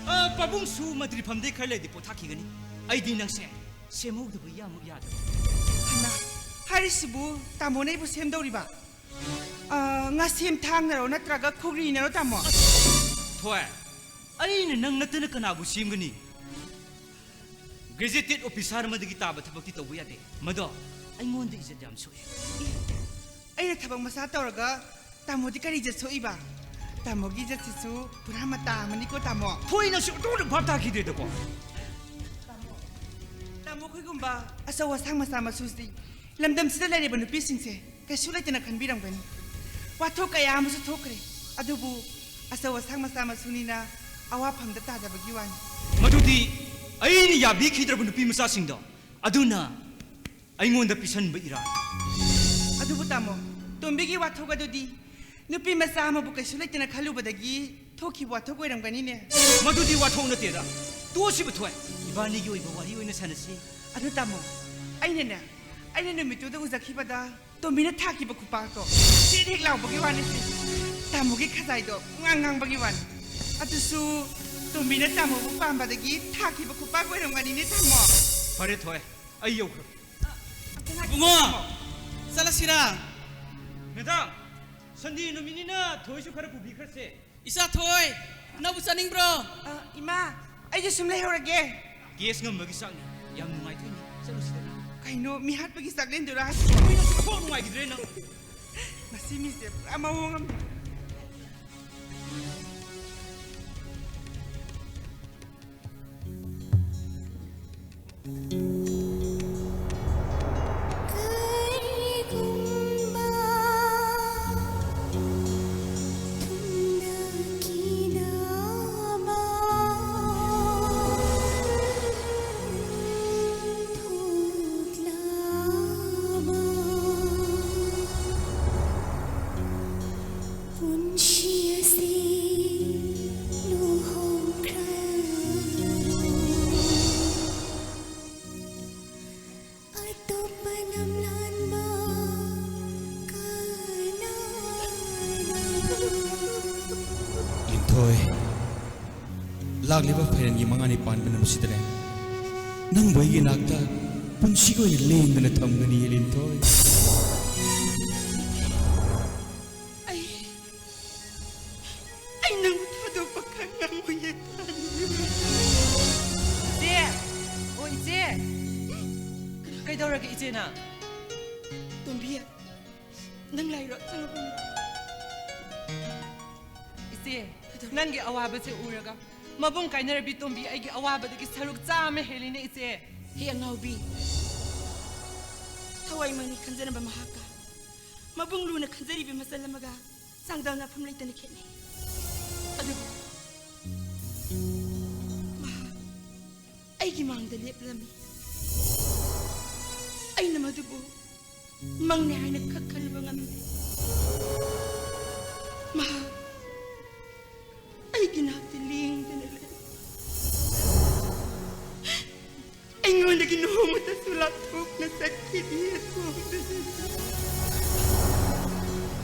ꯑ, ꯄꯥꯕꯨꯡꯁꯨ ꯃꯟꯇ꯭ꯔꯤ ꯐꯝꯗꯩ ꯈꯔ ꯂꯩꯔꯗꯤ ꯄꯣꯊꯥꯈꯤꯒꯅꯤ꯫ ꯑꯩꯗꯤ ꯅꯪꯁꯦ ꯁꯦꯝꯍꯧꯗꯕ ꯌꯥꯃꯛ ꯌꯥꯗꯕ꯫ ꯍꯩꯃꯥ, ꯍꯥꯏꯔꯤꯁꯤꯕꯨ ꯇꯥꯃꯣꯅ ꯑꯩꯕꯨ ꯁꯦꯝꯗꯧꯔꯤꯕ? ꯑ, ꯉꯥꯁꯦꯝ ꯊꯥꯡꯅꯔꯣ ꯅꯠꯇ꯭ꯔꯒ ꯈꯨꯒ꯭ꯔꯤꯅꯔꯣ, ꯇꯥꯃꯣ? ꯊꯣꯏ, ꯑꯩꯅ ꯅꯪ ꯅꯠꯇꯅ ꯀꯅꯥꯕꯨ ꯁꯦꯝꯒꯅꯤ? Gazetted officer ꯑꯃꯗꯒꯤ ꯇꯥꯕ ꯊꯕꯛꯇꯤ ꯇꯧꯕ ꯌꯥꯗꯦ꯫ ꯃꯗꯣ ꯑꯩꯉꯣꯟꯗ ꯏꯖꯠ ꯌꯥꯝ ꯁꯣꯛꯑꯦ꯫ ꯑꯩꯅ ꯊꯕꯛ ꯃꯆꯥ ꯇꯧꯔꯒ ꯇꯥꯃꯣꯗꯤ ꯀꯔꯤ ꯏꯖꯠ ꯁꯣꯛꯏꯕ? ꯇꯥꯃꯣꯒꯤ ꯏꯖꯠꯁꯤꯁꯨ ꯄꯨꯔꯥ ꯃꯇꯥ ꯑꯃꯅꯤꯀꯣ, ꯇꯥꯃꯣ꯫ ꯊꯣꯏ, ꯅꯪꯁꯨ ꯑꯣꯟꯊꯣꯛꯅ ꯚꯥꯞ ꯇꯥꯈꯤꯗ꯭ꯔꯦꯗꯀꯣ꯫ ꯇꯥꯃꯣ, ꯇꯥꯃꯣ ꯑꯩꯈꯣꯏꯒꯨꯝꯕ ꯑꯆꯧ ꯑꯁꯥꯡ ꯃꯆꯥ ꯃꯁꯨꯁꯤ ꯂꯝꯗꯝꯁꯤꯗ ꯂꯩꯔꯤꯕ ꯅꯨꯄꯤꯁꯤꯡꯁꯦ ꯀꯩꯁꯨ ꯂꯩꯇꯅ ꯈꯟꯕꯤꯔꯝꯒꯅꯤ꯫ ꯋꯥꯊꯣꯛ ꯀꯌꯥ ꯑꯃꯁꯨ ꯊꯣꯛꯈ꯭ꯔꯦ, ꯑꯗꯨꯕꯨ ꯑꯆꯧ ꯑꯁꯥꯡ ꯃꯆꯥ ꯃꯁꯨꯅꯤꯅ ꯑꯋꯥꯐꯝꯗ ꯇꯥꯗꯕꯒꯤ ꯋꯥꯅꯤ꯫ ꯃꯗꯨꯗꯤ ꯑꯩꯅ ꯌꯥꯕꯤꯈꯤꯗ꯭ꯔꯕ ꯅꯨꯄꯤ ꯃꯆꯥꯁꯤꯡꯗꯣ, ꯑꯗꯨꯅ ꯑꯩꯉꯣꯟꯗ ꯄꯤꯁꯟꯕ ꯏꯔꯥꯜ꯫ ꯑꯗꯨꯕꯨ ꯇꯥꯃꯣ, ꯇꯣꯝꯕꯤꯒꯤ ꯋꯥꯊꯣꯛ ꯑꯗꯨꯗꯤ ꯅꯨꯄꯤ ꯃꯆꯥ ꯑꯃꯕꯨ ꯀꯩꯁꯨ ꯂꯩꯇꯅ ꯈꯜꯂꯨꯕꯗꯒꯤ ꯊꯣꯛꯈꯤꯕ ꯋꯥꯊꯣꯛ ꯑꯣꯏꯔꯝꯒꯅꯤꯅꯦ꯫ ꯃꯗꯨꯗꯤ ꯋꯥꯊꯣꯛ ꯅꯠꯇꯦꯗ꯫ ꯇꯣꯛꯑꯁꯤꯕ ꯊꯣꯏ꯫ ꯏꯕꯥꯅꯤꯒꯤ ꯑꯣꯏꯕ ꯋꯥꯔꯤ ꯑꯣꯏꯅ ꯁꯥꯟꯅꯁꯤ꯫ ꯑꯗꯨ ꯇꯥꯃꯣ, ꯑꯩꯅꯅꯦ, ꯑꯩꯅ ꯅꯨꯃꯤꯠꯇꯨꯗ ꯎꯖꯈꯤꯕꯗ ꯇꯣꯝꯕꯤꯅ ꯊꯥꯈꯤꯕ ꯈꯨꯄꯥꯛꯇꯣ ꯆꯦꯠ ꯍꯦꯛ ꯂꯥꯎꯕꯒꯤ ꯋꯥꯅꯤ꯫ ꯇꯥꯃꯣꯒꯤ ꯈꯖꯥꯏꯗꯣ ꯄꯨꯡꯉꯥꯡ ꯉꯥꯡꯕꯒꯤ ꯋꯥꯅꯤ꯫ ꯑꯗꯨꯁꯨ ꯇꯣꯝꯕꯤꯅ ꯇꯥꯃꯣꯕꯨ ꯄꯥꯝꯕꯗꯒꯤ ꯊꯥꯈꯤꯕ ꯈꯨꯄꯥꯛ ꯑꯣꯏꯔꯝꯒꯅꯤꯅꯦ ꯇꯥꯃꯣ꯫ ꯐꯔꯦ ꯊꯣꯏ, ꯑꯩ ꯌꯧꯈ꯭ꯔꯒꯦ꯫ ꯏꯕꯨꯡꯉꯣ, ꯆꯠꯂꯁꯤꯔꯥ? ꯃꯦꯗꯥꯝ, ꯁꯟꯗꯦ ꯅꯨꯃꯤꯠꯅꯤꯅ ꯊꯣꯏꯁꯨ ꯈꯔ ꯄꯨꯕꯤꯈ꯭ꯔꯁꯦ꯫ ꯏꯆꯥ ꯊꯣꯏ, ꯅꯪꯕꯨ ꯆꯠꯅꯤꯡꯕ꯭ꯔꯣ? ꯑ, ꯏꯃꯥ, ꯑꯩꯁꯨ ꯁꯨꯝ ꯂꯩꯍꯧꯔꯒꯦ꯫ ꯀꯦꯁ ꯉꯝꯕꯒꯤ ꯆꯥꯛꯅꯤ꯫ ꯌꯥꯝ ꯅꯨꯡꯉꯥꯏꯊꯣꯛꯏꯅꯦ꯫ ꯆꯠꯂꯨꯁꯤꯗꯅ꯫ ꯀꯩꯅꯣ, ꯃꯤꯍꯥꯠꯄꯒꯤ ꯆꯥꯛꯂꯦꯟꯗꯨꯔꯥ? ꯀꯨꯏꯅꯁꯨ ꯊꯣꯛ ꯅꯨꯡꯉꯥꯏꯈꯤꯗ꯭ꯔꯦ ꯅꯪ꯫ ꯃꯁꯤ ꯃꯤꯁꯦ ꯄꯨꯔꯥ ꯃꯑꯣꯡ ꯑꯃꯅꯤ꯫ ꯀꯔꯤꯒꯨꯝꯕ ꯊꯨꯡꯅꯈꯤꯗꯕ ꯊꯣꯛꯂꯕ ꯄꯨꯟꯁꯤ ꯑꯁꯤ ꯂꯨꯍꯣꯡꯈ꯭ꯔꯕ ꯑꯇꯣꯞꯄ ꯂꯝꯂꯥꯟꯕ ꯀꯅꯥꯅꯣ? ꯂꯤꯟꯊꯣꯏ, ꯂꯥꯛꯂꯤꯕ ꯐꯩꯔꯦꯟꯒꯤ ꯃꯉꯥꯅꯤ ꯄꯥꯟꯕ ꯅꯨꯃꯤꯠꯁꯤꯗꯅꯦ, ꯅꯪꯕꯨ ꯑꯩꯒꯤ ꯅꯥꯛꯇ ꯄꯨꯟꯁꯤꯒꯤ ꯑꯣꯏꯅ ꯂꯦꯡꯗꯅ ꯊꯝꯒꯅꯤ, ꯂꯤꯟꯊꯣꯏ꯫ ꯑꯩ, ꯑꯩ ꯅꯪꯕꯨ ꯊꯥꯗꯣꯛꯄ ꯈꯪꯉꯝꯃꯣꯏꯌꯦ꯫ ꯏꯆꯦ! ꯑꯣ, ꯏꯆꯦ! ꯀꯩꯗꯧꯔꯒꯦ, ꯏꯆꯦ, ꯅꯪ? ꯇꯣꯝꯕꯤ, ꯅꯪ ꯂꯥꯛꯏꯔꯣ? ꯆꯪꯉꯛꯑꯣ꯫ ꯏꯆꯦ, ꯀꯩꯗꯧꯔꯦ? ꯅꯪꯒꯤ ꯑꯋꯥꯕꯁꯦ ꯎꯔꯒ ꯃꯕꯨꯡ ꯀꯥꯏꯅꯔꯕꯤ ꯇꯣꯝꯕꯤ ꯑꯩꯒꯤ ꯑꯋꯥꯕꯗꯒꯤ ꯁꯔꯨꯛ ꯆꯥꯝꯃ ꯍꯦꯜꯂꯤꯅꯦ, ꯏꯆꯦ꯫ ꯍꯦ ꯑꯉꯥꯎꯕꯤ, ꯊꯋꯥꯏ ꯃꯩꯅꯤ ꯈꯟꯖꯔꯝꯕ ꯃꯍꯥꯛꯀ ꯃꯕꯨꯡ ꯂꯨꯅ ꯈꯟꯖꯔꯤꯕ ꯃꯆꯜ ꯑꯃꯒ ꯆꯥꯡꯗꯝꯅꯐꯝ ꯂꯩꯇꯅ ꯈꯦꯠꯅꯩ꯫ ꯑꯗꯨꯕꯨ ꯃꯍꯥꯛ ꯑꯩꯒꯤ ꯃꯥꯡꯗ ꯂꯦꯞꯂꯝꯃꯤ꯫ ꯑꯩꯅ ꯃꯗꯨꯕꯨ ꯃꯪꯅꯤ ꯍꯥꯏꯅ ꯈꯛ ꯈꯜꯂꯨꯕ ꯉꯝꯗꯦ꯫ ꯃꯍꯥꯛ ꯑꯩꯒꯤ ꯅꯥꯛꯇ ꯂꯦꯡꯗꯅ ꯂꯩ꯫ ꯑꯩꯉꯣꯟꯗꯒꯤ ꯅꯣꯡꯃꯇꯁꯨ ꯂꯥꯞꯊꯣꯛꯅ ꯆꯠꯈꯤꯗꯦ꯫ ꯑꯁꯣꯝꯗꯗꯤ꯫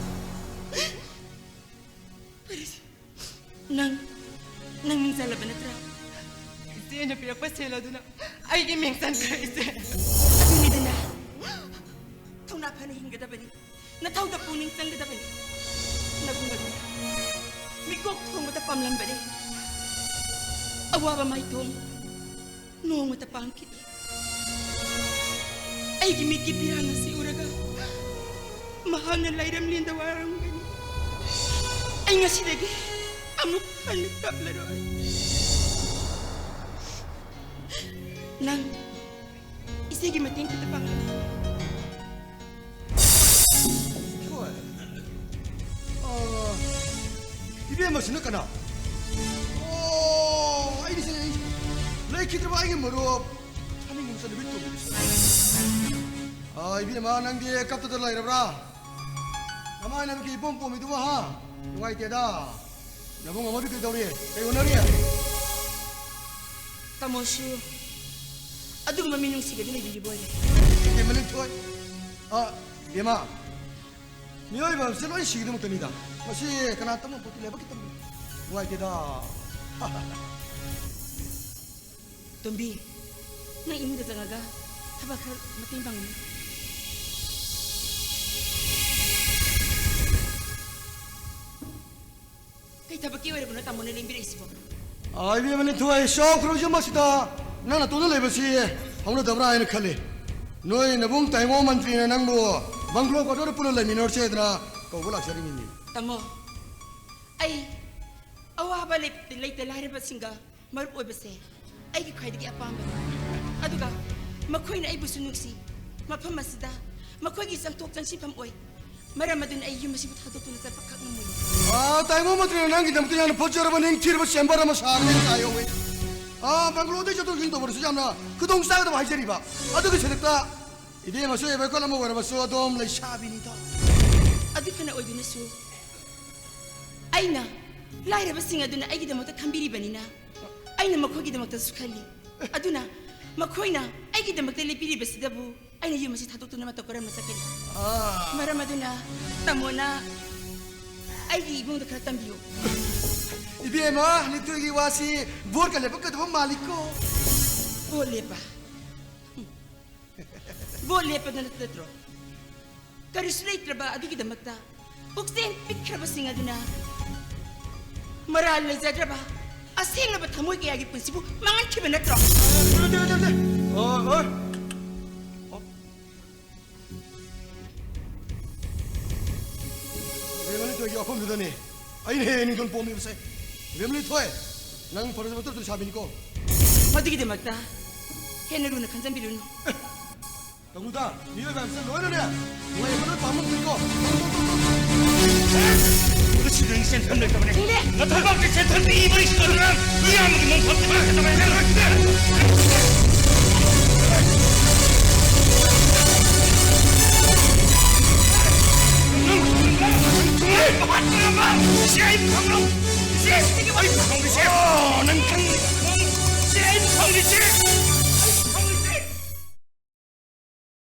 ꯐꯔꯦꯁꯦ꯫ ꯅꯪ, ꯅꯪ ꯃꯤꯡ ꯆꯜꯂꯕ ꯅꯠꯇ꯭ꯔꯥ? ꯏꯆꯦꯅ ꯄꯤꯔꯛꯄ ꯁꯦꯜ ꯑꯗꯨꯅ ꯑꯩꯒꯤ ꯃꯤꯡ ꯆꯟꯈ꯭ꯔꯦ, ꯏꯆꯦ꯫ ꯑꯗꯨꯅꯤꯗꯅ꯫ ꯊꯧꯅꯥ ꯐꯅ ꯍꯤꯡꯒꯗꯕꯅꯤ꯫ ꯅꯊꯧꯗ ꯄꯨꯛꯅꯤꯡ ꯆꯪꯒꯗꯕꯅꯤ꯫ ꯅꯕꯨꯡ ꯑꯗꯨ ꯃꯤꯀꯣꯛ ꯊꯣꯡꯕꯗ ꯄꯥꯝꯂꯝꯕꯅꯤ꯫ ꯑꯋꯥꯕ ꯃꯥꯏꯊꯣꯡ ꯅꯣꯡꯃꯇ ꯄꯥꯡꯈꯤꯗꯦ꯫ ꯑꯩꯒꯤ ꯃꯤꯠꯀꯤ ꯄꯤꯔꯥꯡ ꯑꯁꯤ ꯎꯔꯒ ꯃꯍꯥꯛꯅ ꯂꯩꯔꯝꯂꯦꯟꯗ ꯋꯥꯔꯝꯒꯅꯤ꯫ ꯑꯩ ꯉꯁꯤꯗꯒꯤ ꯑꯃꯨꯛ ꯍꯟꯅ ꯀꯞꯂꯔꯣꯏ꯫ ꯅꯪ ꯏꯆꯦꯒꯤ ꯃꯇꯦꯡ ꯈꯤꯇ ꯄꯥꯡꯂꯛꯎ꯫ ꯍꯣꯏ꯫ ꯑꯥ, ꯏꯕꯦꯝꯃꯁꯤꯅ ꯀꯅꯥ? ꯑꯣ, ꯑꯩ ꯅꯤꯡꯁꯤꯡꯉꯦ, ꯑꯩ ꯅꯤꯡꯁꯤꯡꯉꯦ꯫ ꯂꯩꯈꯤꯗ꯭ꯔꯕ ꯑꯩꯒꯤ ꯃꯔꯨꯞ ꯊꯥꯅꯤꯡꯉꯕ ꯆꯠꯅꯕꯤ ꯇꯧꯕꯤꯗꯨꯁꯨ꯫ ꯑꯥ, ꯏꯕꯦꯝꯃ, ꯅꯪꯗꯤ ꯀꯞꯇꯗ ꯂꯩꯔꯕ꯭ꯔꯥ? ꯅꯃꯥꯏ ꯅꯃꯤꯠꯀ ꯏꯄꯣꯝ ꯄꯣꯝꯃꯤꯗꯨꯕꯨ, ꯍꯥ? ꯅꯨꯡꯉꯥꯏꯇꯦꯗ꯫ ꯅꯕꯨꯡ ꯑꯃꯗꯤ ꯀꯩꯗꯧꯔꯤ? ꯀꯩ ꯍꯣꯠꯅꯔꯤ? ꯇꯥꯃꯣꯁꯨ ꯑꯗꯨꯒꯨꯝꯕ ꯃꯤꯅꯨꯡꯁꯤꯒꯗꯤ ꯂꯩꯕꯤꯔꯤꯕ ꯑꯣꯏꯔꯦ꯫ ꯏꯕꯦꯝꯃ ꯂꯤꯟꯊꯣꯏ꯫ ꯑ, ꯏꯕꯦꯝꯃ, ꯃꯤꯑꯣꯏꯕ ꯍꯥꯏꯕꯁꯦ ꯂꯣꯏ ꯁꯤꯒꯗꯕ ꯉꯥꯛꯇꯅꯤꯗ꯫ ꯃꯁꯤ ꯀꯅꯥ ꯇꯝꯕ ꯄꯣꯠꯇꯤ ꯂꯥꯏꯕꯛꯀꯤ ꯇꯝꯕꯅꯤ꯫ ꯅꯨꯡꯉꯥꯏꯇꯦꯗ꯫ ꯇꯣꯝꯕꯤ, ꯅꯪ ꯏꯃꯨꯡꯗ ꯆꯪꯉꯒ ꯊꯕꯛ ꯈꯔ ꯃꯇꯦꯡ ꯄꯥꯡꯉꯨ꯫ ꯀꯩ ꯊꯕꯛꯀꯤ ꯑꯣꯏꯔꯕꯅꯣ ꯇꯥꯃꯣꯅ ꯂꯦꯡꯕꯤꯔꯛꯏꯁꯤꯕꯣ? ꯑꯥ, ꯏꯕꯦꯝꯃ ꯂꯤꯟꯊꯣꯏ, ꯁꯥꯎꯈ꯭ꯔꯣꯏꯁꯦ, ꯃꯁꯤꯗ ꯅꯪ ꯅꯇꯣꯝꯇ ꯂꯩꯕꯁꯤ ꯍꯧꯅꯗꯕ꯭ꯔꯥ ꯍꯥꯏꯅ ꯈꯜꯂꯤ꯫ ꯅꯣꯏ ꯅꯕꯨꯡ ꯇꯥꯏꯉꯣ ꯃꯟꯇ꯭ꯔꯤꯅ ꯅꯪꯕꯨ ꯕꯪꯒ꯭ꯂꯣ ꯀ꯭ꯋꯥꯇꯔꯗ ꯄꯨꯟꯅ ꯂꯩꯃꯤꯟꯅꯔꯁꯦꯗꯅ ꯀꯧꯕ ꯂꯥꯛꯆꯔꯤꯃꯤꯅꯤ꯫ ꯇꯥꯃꯣ, ꯑꯩ ꯑꯋꯥꯕ ꯂꯩ-, ꯂꯩꯇ ꯂꯥꯏꯔꯕꯁꯤꯡꯒ ꯃꯔꯨꯞ ꯑꯣꯏꯕꯁꯦ ꯑꯩꯒꯤ ꯈ꯭ꯋꯥꯏꯗꯒꯤ ꯑꯄꯥꯝꯕꯅꯤ꯫ ꯑꯗꯨꯒ ꯃꯈꯣꯏꯅ ꯑꯩꯕꯨꯁꯨ ꯅꯨꯡꯁꯤ꯫ ꯃꯐꯝ ꯑꯁꯤꯗ ꯃꯈꯣꯏꯒꯤ ꯆꯪꯊꯣꯛ ꯆꯪꯁꯤꯟꯐꯝ ꯑꯣꯏ꯫ ꯃꯔꯝ ꯑꯗꯨꯅ ꯑꯩ ꯌꯨꯝ ꯑꯁꯤꯕꯨ ꯊꯥꯗꯣꯛꯇꯨꯅ ꯆꯠꯄ ꯈꯛ ꯉꯝꯃꯣꯏ꯫ ꯑꯥ, ꯇꯥꯏꯕꯪ ꯃꯟꯇ꯭ꯔꯤꯅ ꯅꯪꯒꯤꯗꯃꯛꯇ ꯌꯥꯝꯅ ꯐꯖꯔꯕ ꯅꯤꯡꯊꯤꯔꯕ ꯁꯦꯝꯕꯔ ꯑꯃ ꯁꯥꯒꯅꯤ ꯍꯥꯏꯅ ꯇꯥꯏꯍꯧꯋꯤ꯫ ꯑꯥ, ꯕꯪꯒ꯭ꯂꯣꯗꯒꯤ ꯆꯠꯊꯣꯛ ꯆꯠꯁꯤꯟ ꯇꯧꯕꯗꯁꯨ ꯌꯥꯝꯅ ꯈꯨꯗꯣꯡ ꯆꯥꯒꯗꯕ ꯍꯥꯏꯖꯔꯤꯕ꯫ ꯑꯗꯨꯒꯤ ꯁꯦꯟꯊꯛꯇ ꯏꯕꯦꯝꯃꯁꯨ ꯑꯦꯕꯥꯏꯀꯣꯟ ꯑꯃ ꯑꯣꯏꯔꯕꯁꯨ ꯑꯗꯨꯝ ꯂꯩꯁꯥꯕꯤꯅꯤꯗꯣ꯫ ꯑꯗꯨ ꯐꯅ ꯑꯣꯏꯗꯨꯅꯁꯨ ꯑꯩꯅ ꯂꯥꯏꯔꯕꯁꯤꯡ ꯑꯗꯨꯅ ꯑꯩꯒꯤꯗꯃꯛꯇ ꯈꯟꯕꯤꯔꯤꯕꯅꯤꯅ, ꯑꯩꯅ ꯃꯈꯣꯏꯒꯤꯗꯃꯛꯇꯁꯨ ꯈꯜꯂꯤ꯫ ꯑꯗꯨꯅ ꯃꯈꯣꯏꯅ ꯑꯩꯒꯤꯗꯃꯛꯇ ꯂꯦꯞꯄꯤꯔꯤꯕꯁꯤꯗꯕꯨ ꯑꯩꯅ ꯌꯨꯝ ꯑꯁꯤ ꯊꯥꯗꯣꯛꯇꯨꯅ ꯃꯇꯧ ꯀꯔꯝꯅ ꯆꯠꯀꯅꯤ? ꯑꯥ꯫ ꯃꯔꯝ ꯑꯗꯨꯅ ꯇꯥꯃꯣꯅ ꯑꯩꯒꯤ ꯏꯕꯨꯡꯗ ꯈꯔ ꯇꯝꯕꯤꯌꯨ꯫ ꯏꯕꯦꯝꯃ, ꯂꯤꯇꯣꯏꯒꯤ ꯋꯥꯁꯤ ꯕꯣꯔꯒ ꯂꯦꯞꯄꯛꯀꯗꯕ ꯃꯥꯜꯂꯤꯀꯣ꯫ ꯕꯣꯔ ꯂꯦꯞꯄ? ꯕꯣꯔ ꯂꯦꯞꯄꯗ ꯅꯠꯇ꯭ꯔꯣ? ꯀꯔꯤꯁꯨ ꯂꯩꯇ꯭ꯔꯕ ꯑꯗꯨꯒꯤꯗꯃꯛꯇ ꯄꯨꯛꯆꯦꯜ ꯄꯤꯛꯈ꯭ꯔꯕꯁꯤꯡ ꯑꯗꯨꯅ ꯃꯔꯥꯜ ꯂꯩꯖꯗ꯭ꯔꯕ ꯑꯁꯦꯡꯂꯕ ꯊꯃꯣꯏ ꯀꯌꯥꯒꯤ ꯄꯨꯟꯁꯤꯕꯨ ꯃꯥꯡꯍꯟꯈꯤꯕ ꯅꯠꯇ꯭ꯔꯣ? ꯅꯠꯇꯦ, ꯅꯠꯇꯦ, ꯅꯠꯇꯦ꯫ ꯑꯣ, ꯑꯣ꯫ ꯑꯣ꯫ ꯏꯕꯦꯝꯃ ꯂꯤꯇꯣꯏꯒꯤ ꯋꯥꯐꯝꯗꯨꯗꯅꯦ ꯑꯩꯅ ꯍꯦꯟꯅ ꯅꯤꯡꯊꯧ ꯄꯣꯝꯃꯤꯕꯁꯦ꯫ ꯏꯕꯦꯝꯃ ꯂꯤꯇꯣꯏ, ꯅꯪ ꯐꯔꯁꯨ ꯃꯇꯨꯡ ꯂꯩꯁꯥꯕꯤꯅꯤꯀꯣ꯫ ꯃꯗꯨꯒꯤꯗꯃꯛꯇ ꯍꯦꯟꯅ ꯂꯨꯅ ꯈꯟꯖꯟꯕꯤꯔꯨꯅꯨ꯫ ꯇꯧꯅꯨꯗ, ꯃꯤꯑꯣꯏꯕ ꯍꯥꯏꯕꯁꯦ ꯂꯣꯏꯅꯅꯦ ꯅꯨꯡꯉꯥꯏꯕ ꯂꯣꯏ ꯄꯥꯝꯃꯝꯗꯣꯏꯀꯣ꯫ ꯇꯧ, ꯇꯧ, ꯇꯧ, ꯇꯧ꯫ ꯃꯁꯤꯗ ꯑꯩ ꯁꯦꯟꯐꯝ ꯂꯩꯇꯕꯅꯦ꯫ ꯏꯪꯂꯦ꯫ ꯅꯊꯕꯛꯇꯤ ꯁꯦꯟꯊꯟ ꯄꯤꯕ ꯏꯁꯣꯔꯅ ꯃꯤꯌꯥꯝꯒꯤ ꯃꯣꯡꯐꯝ ꯊꯥꯒꯗꯕꯅꯦ꯫ ꯁꯤ ꯑꯩ ꯐꯪꯉꯧ꯫ ꯁꯤ ꯑꯩ ꯐꯪꯉꯧ꯫ ꯁꯤ ꯑꯩ ꯐꯪꯉꯧ꯫ ꯁꯤ ꯑꯩ ꯐꯪꯉꯧ꯫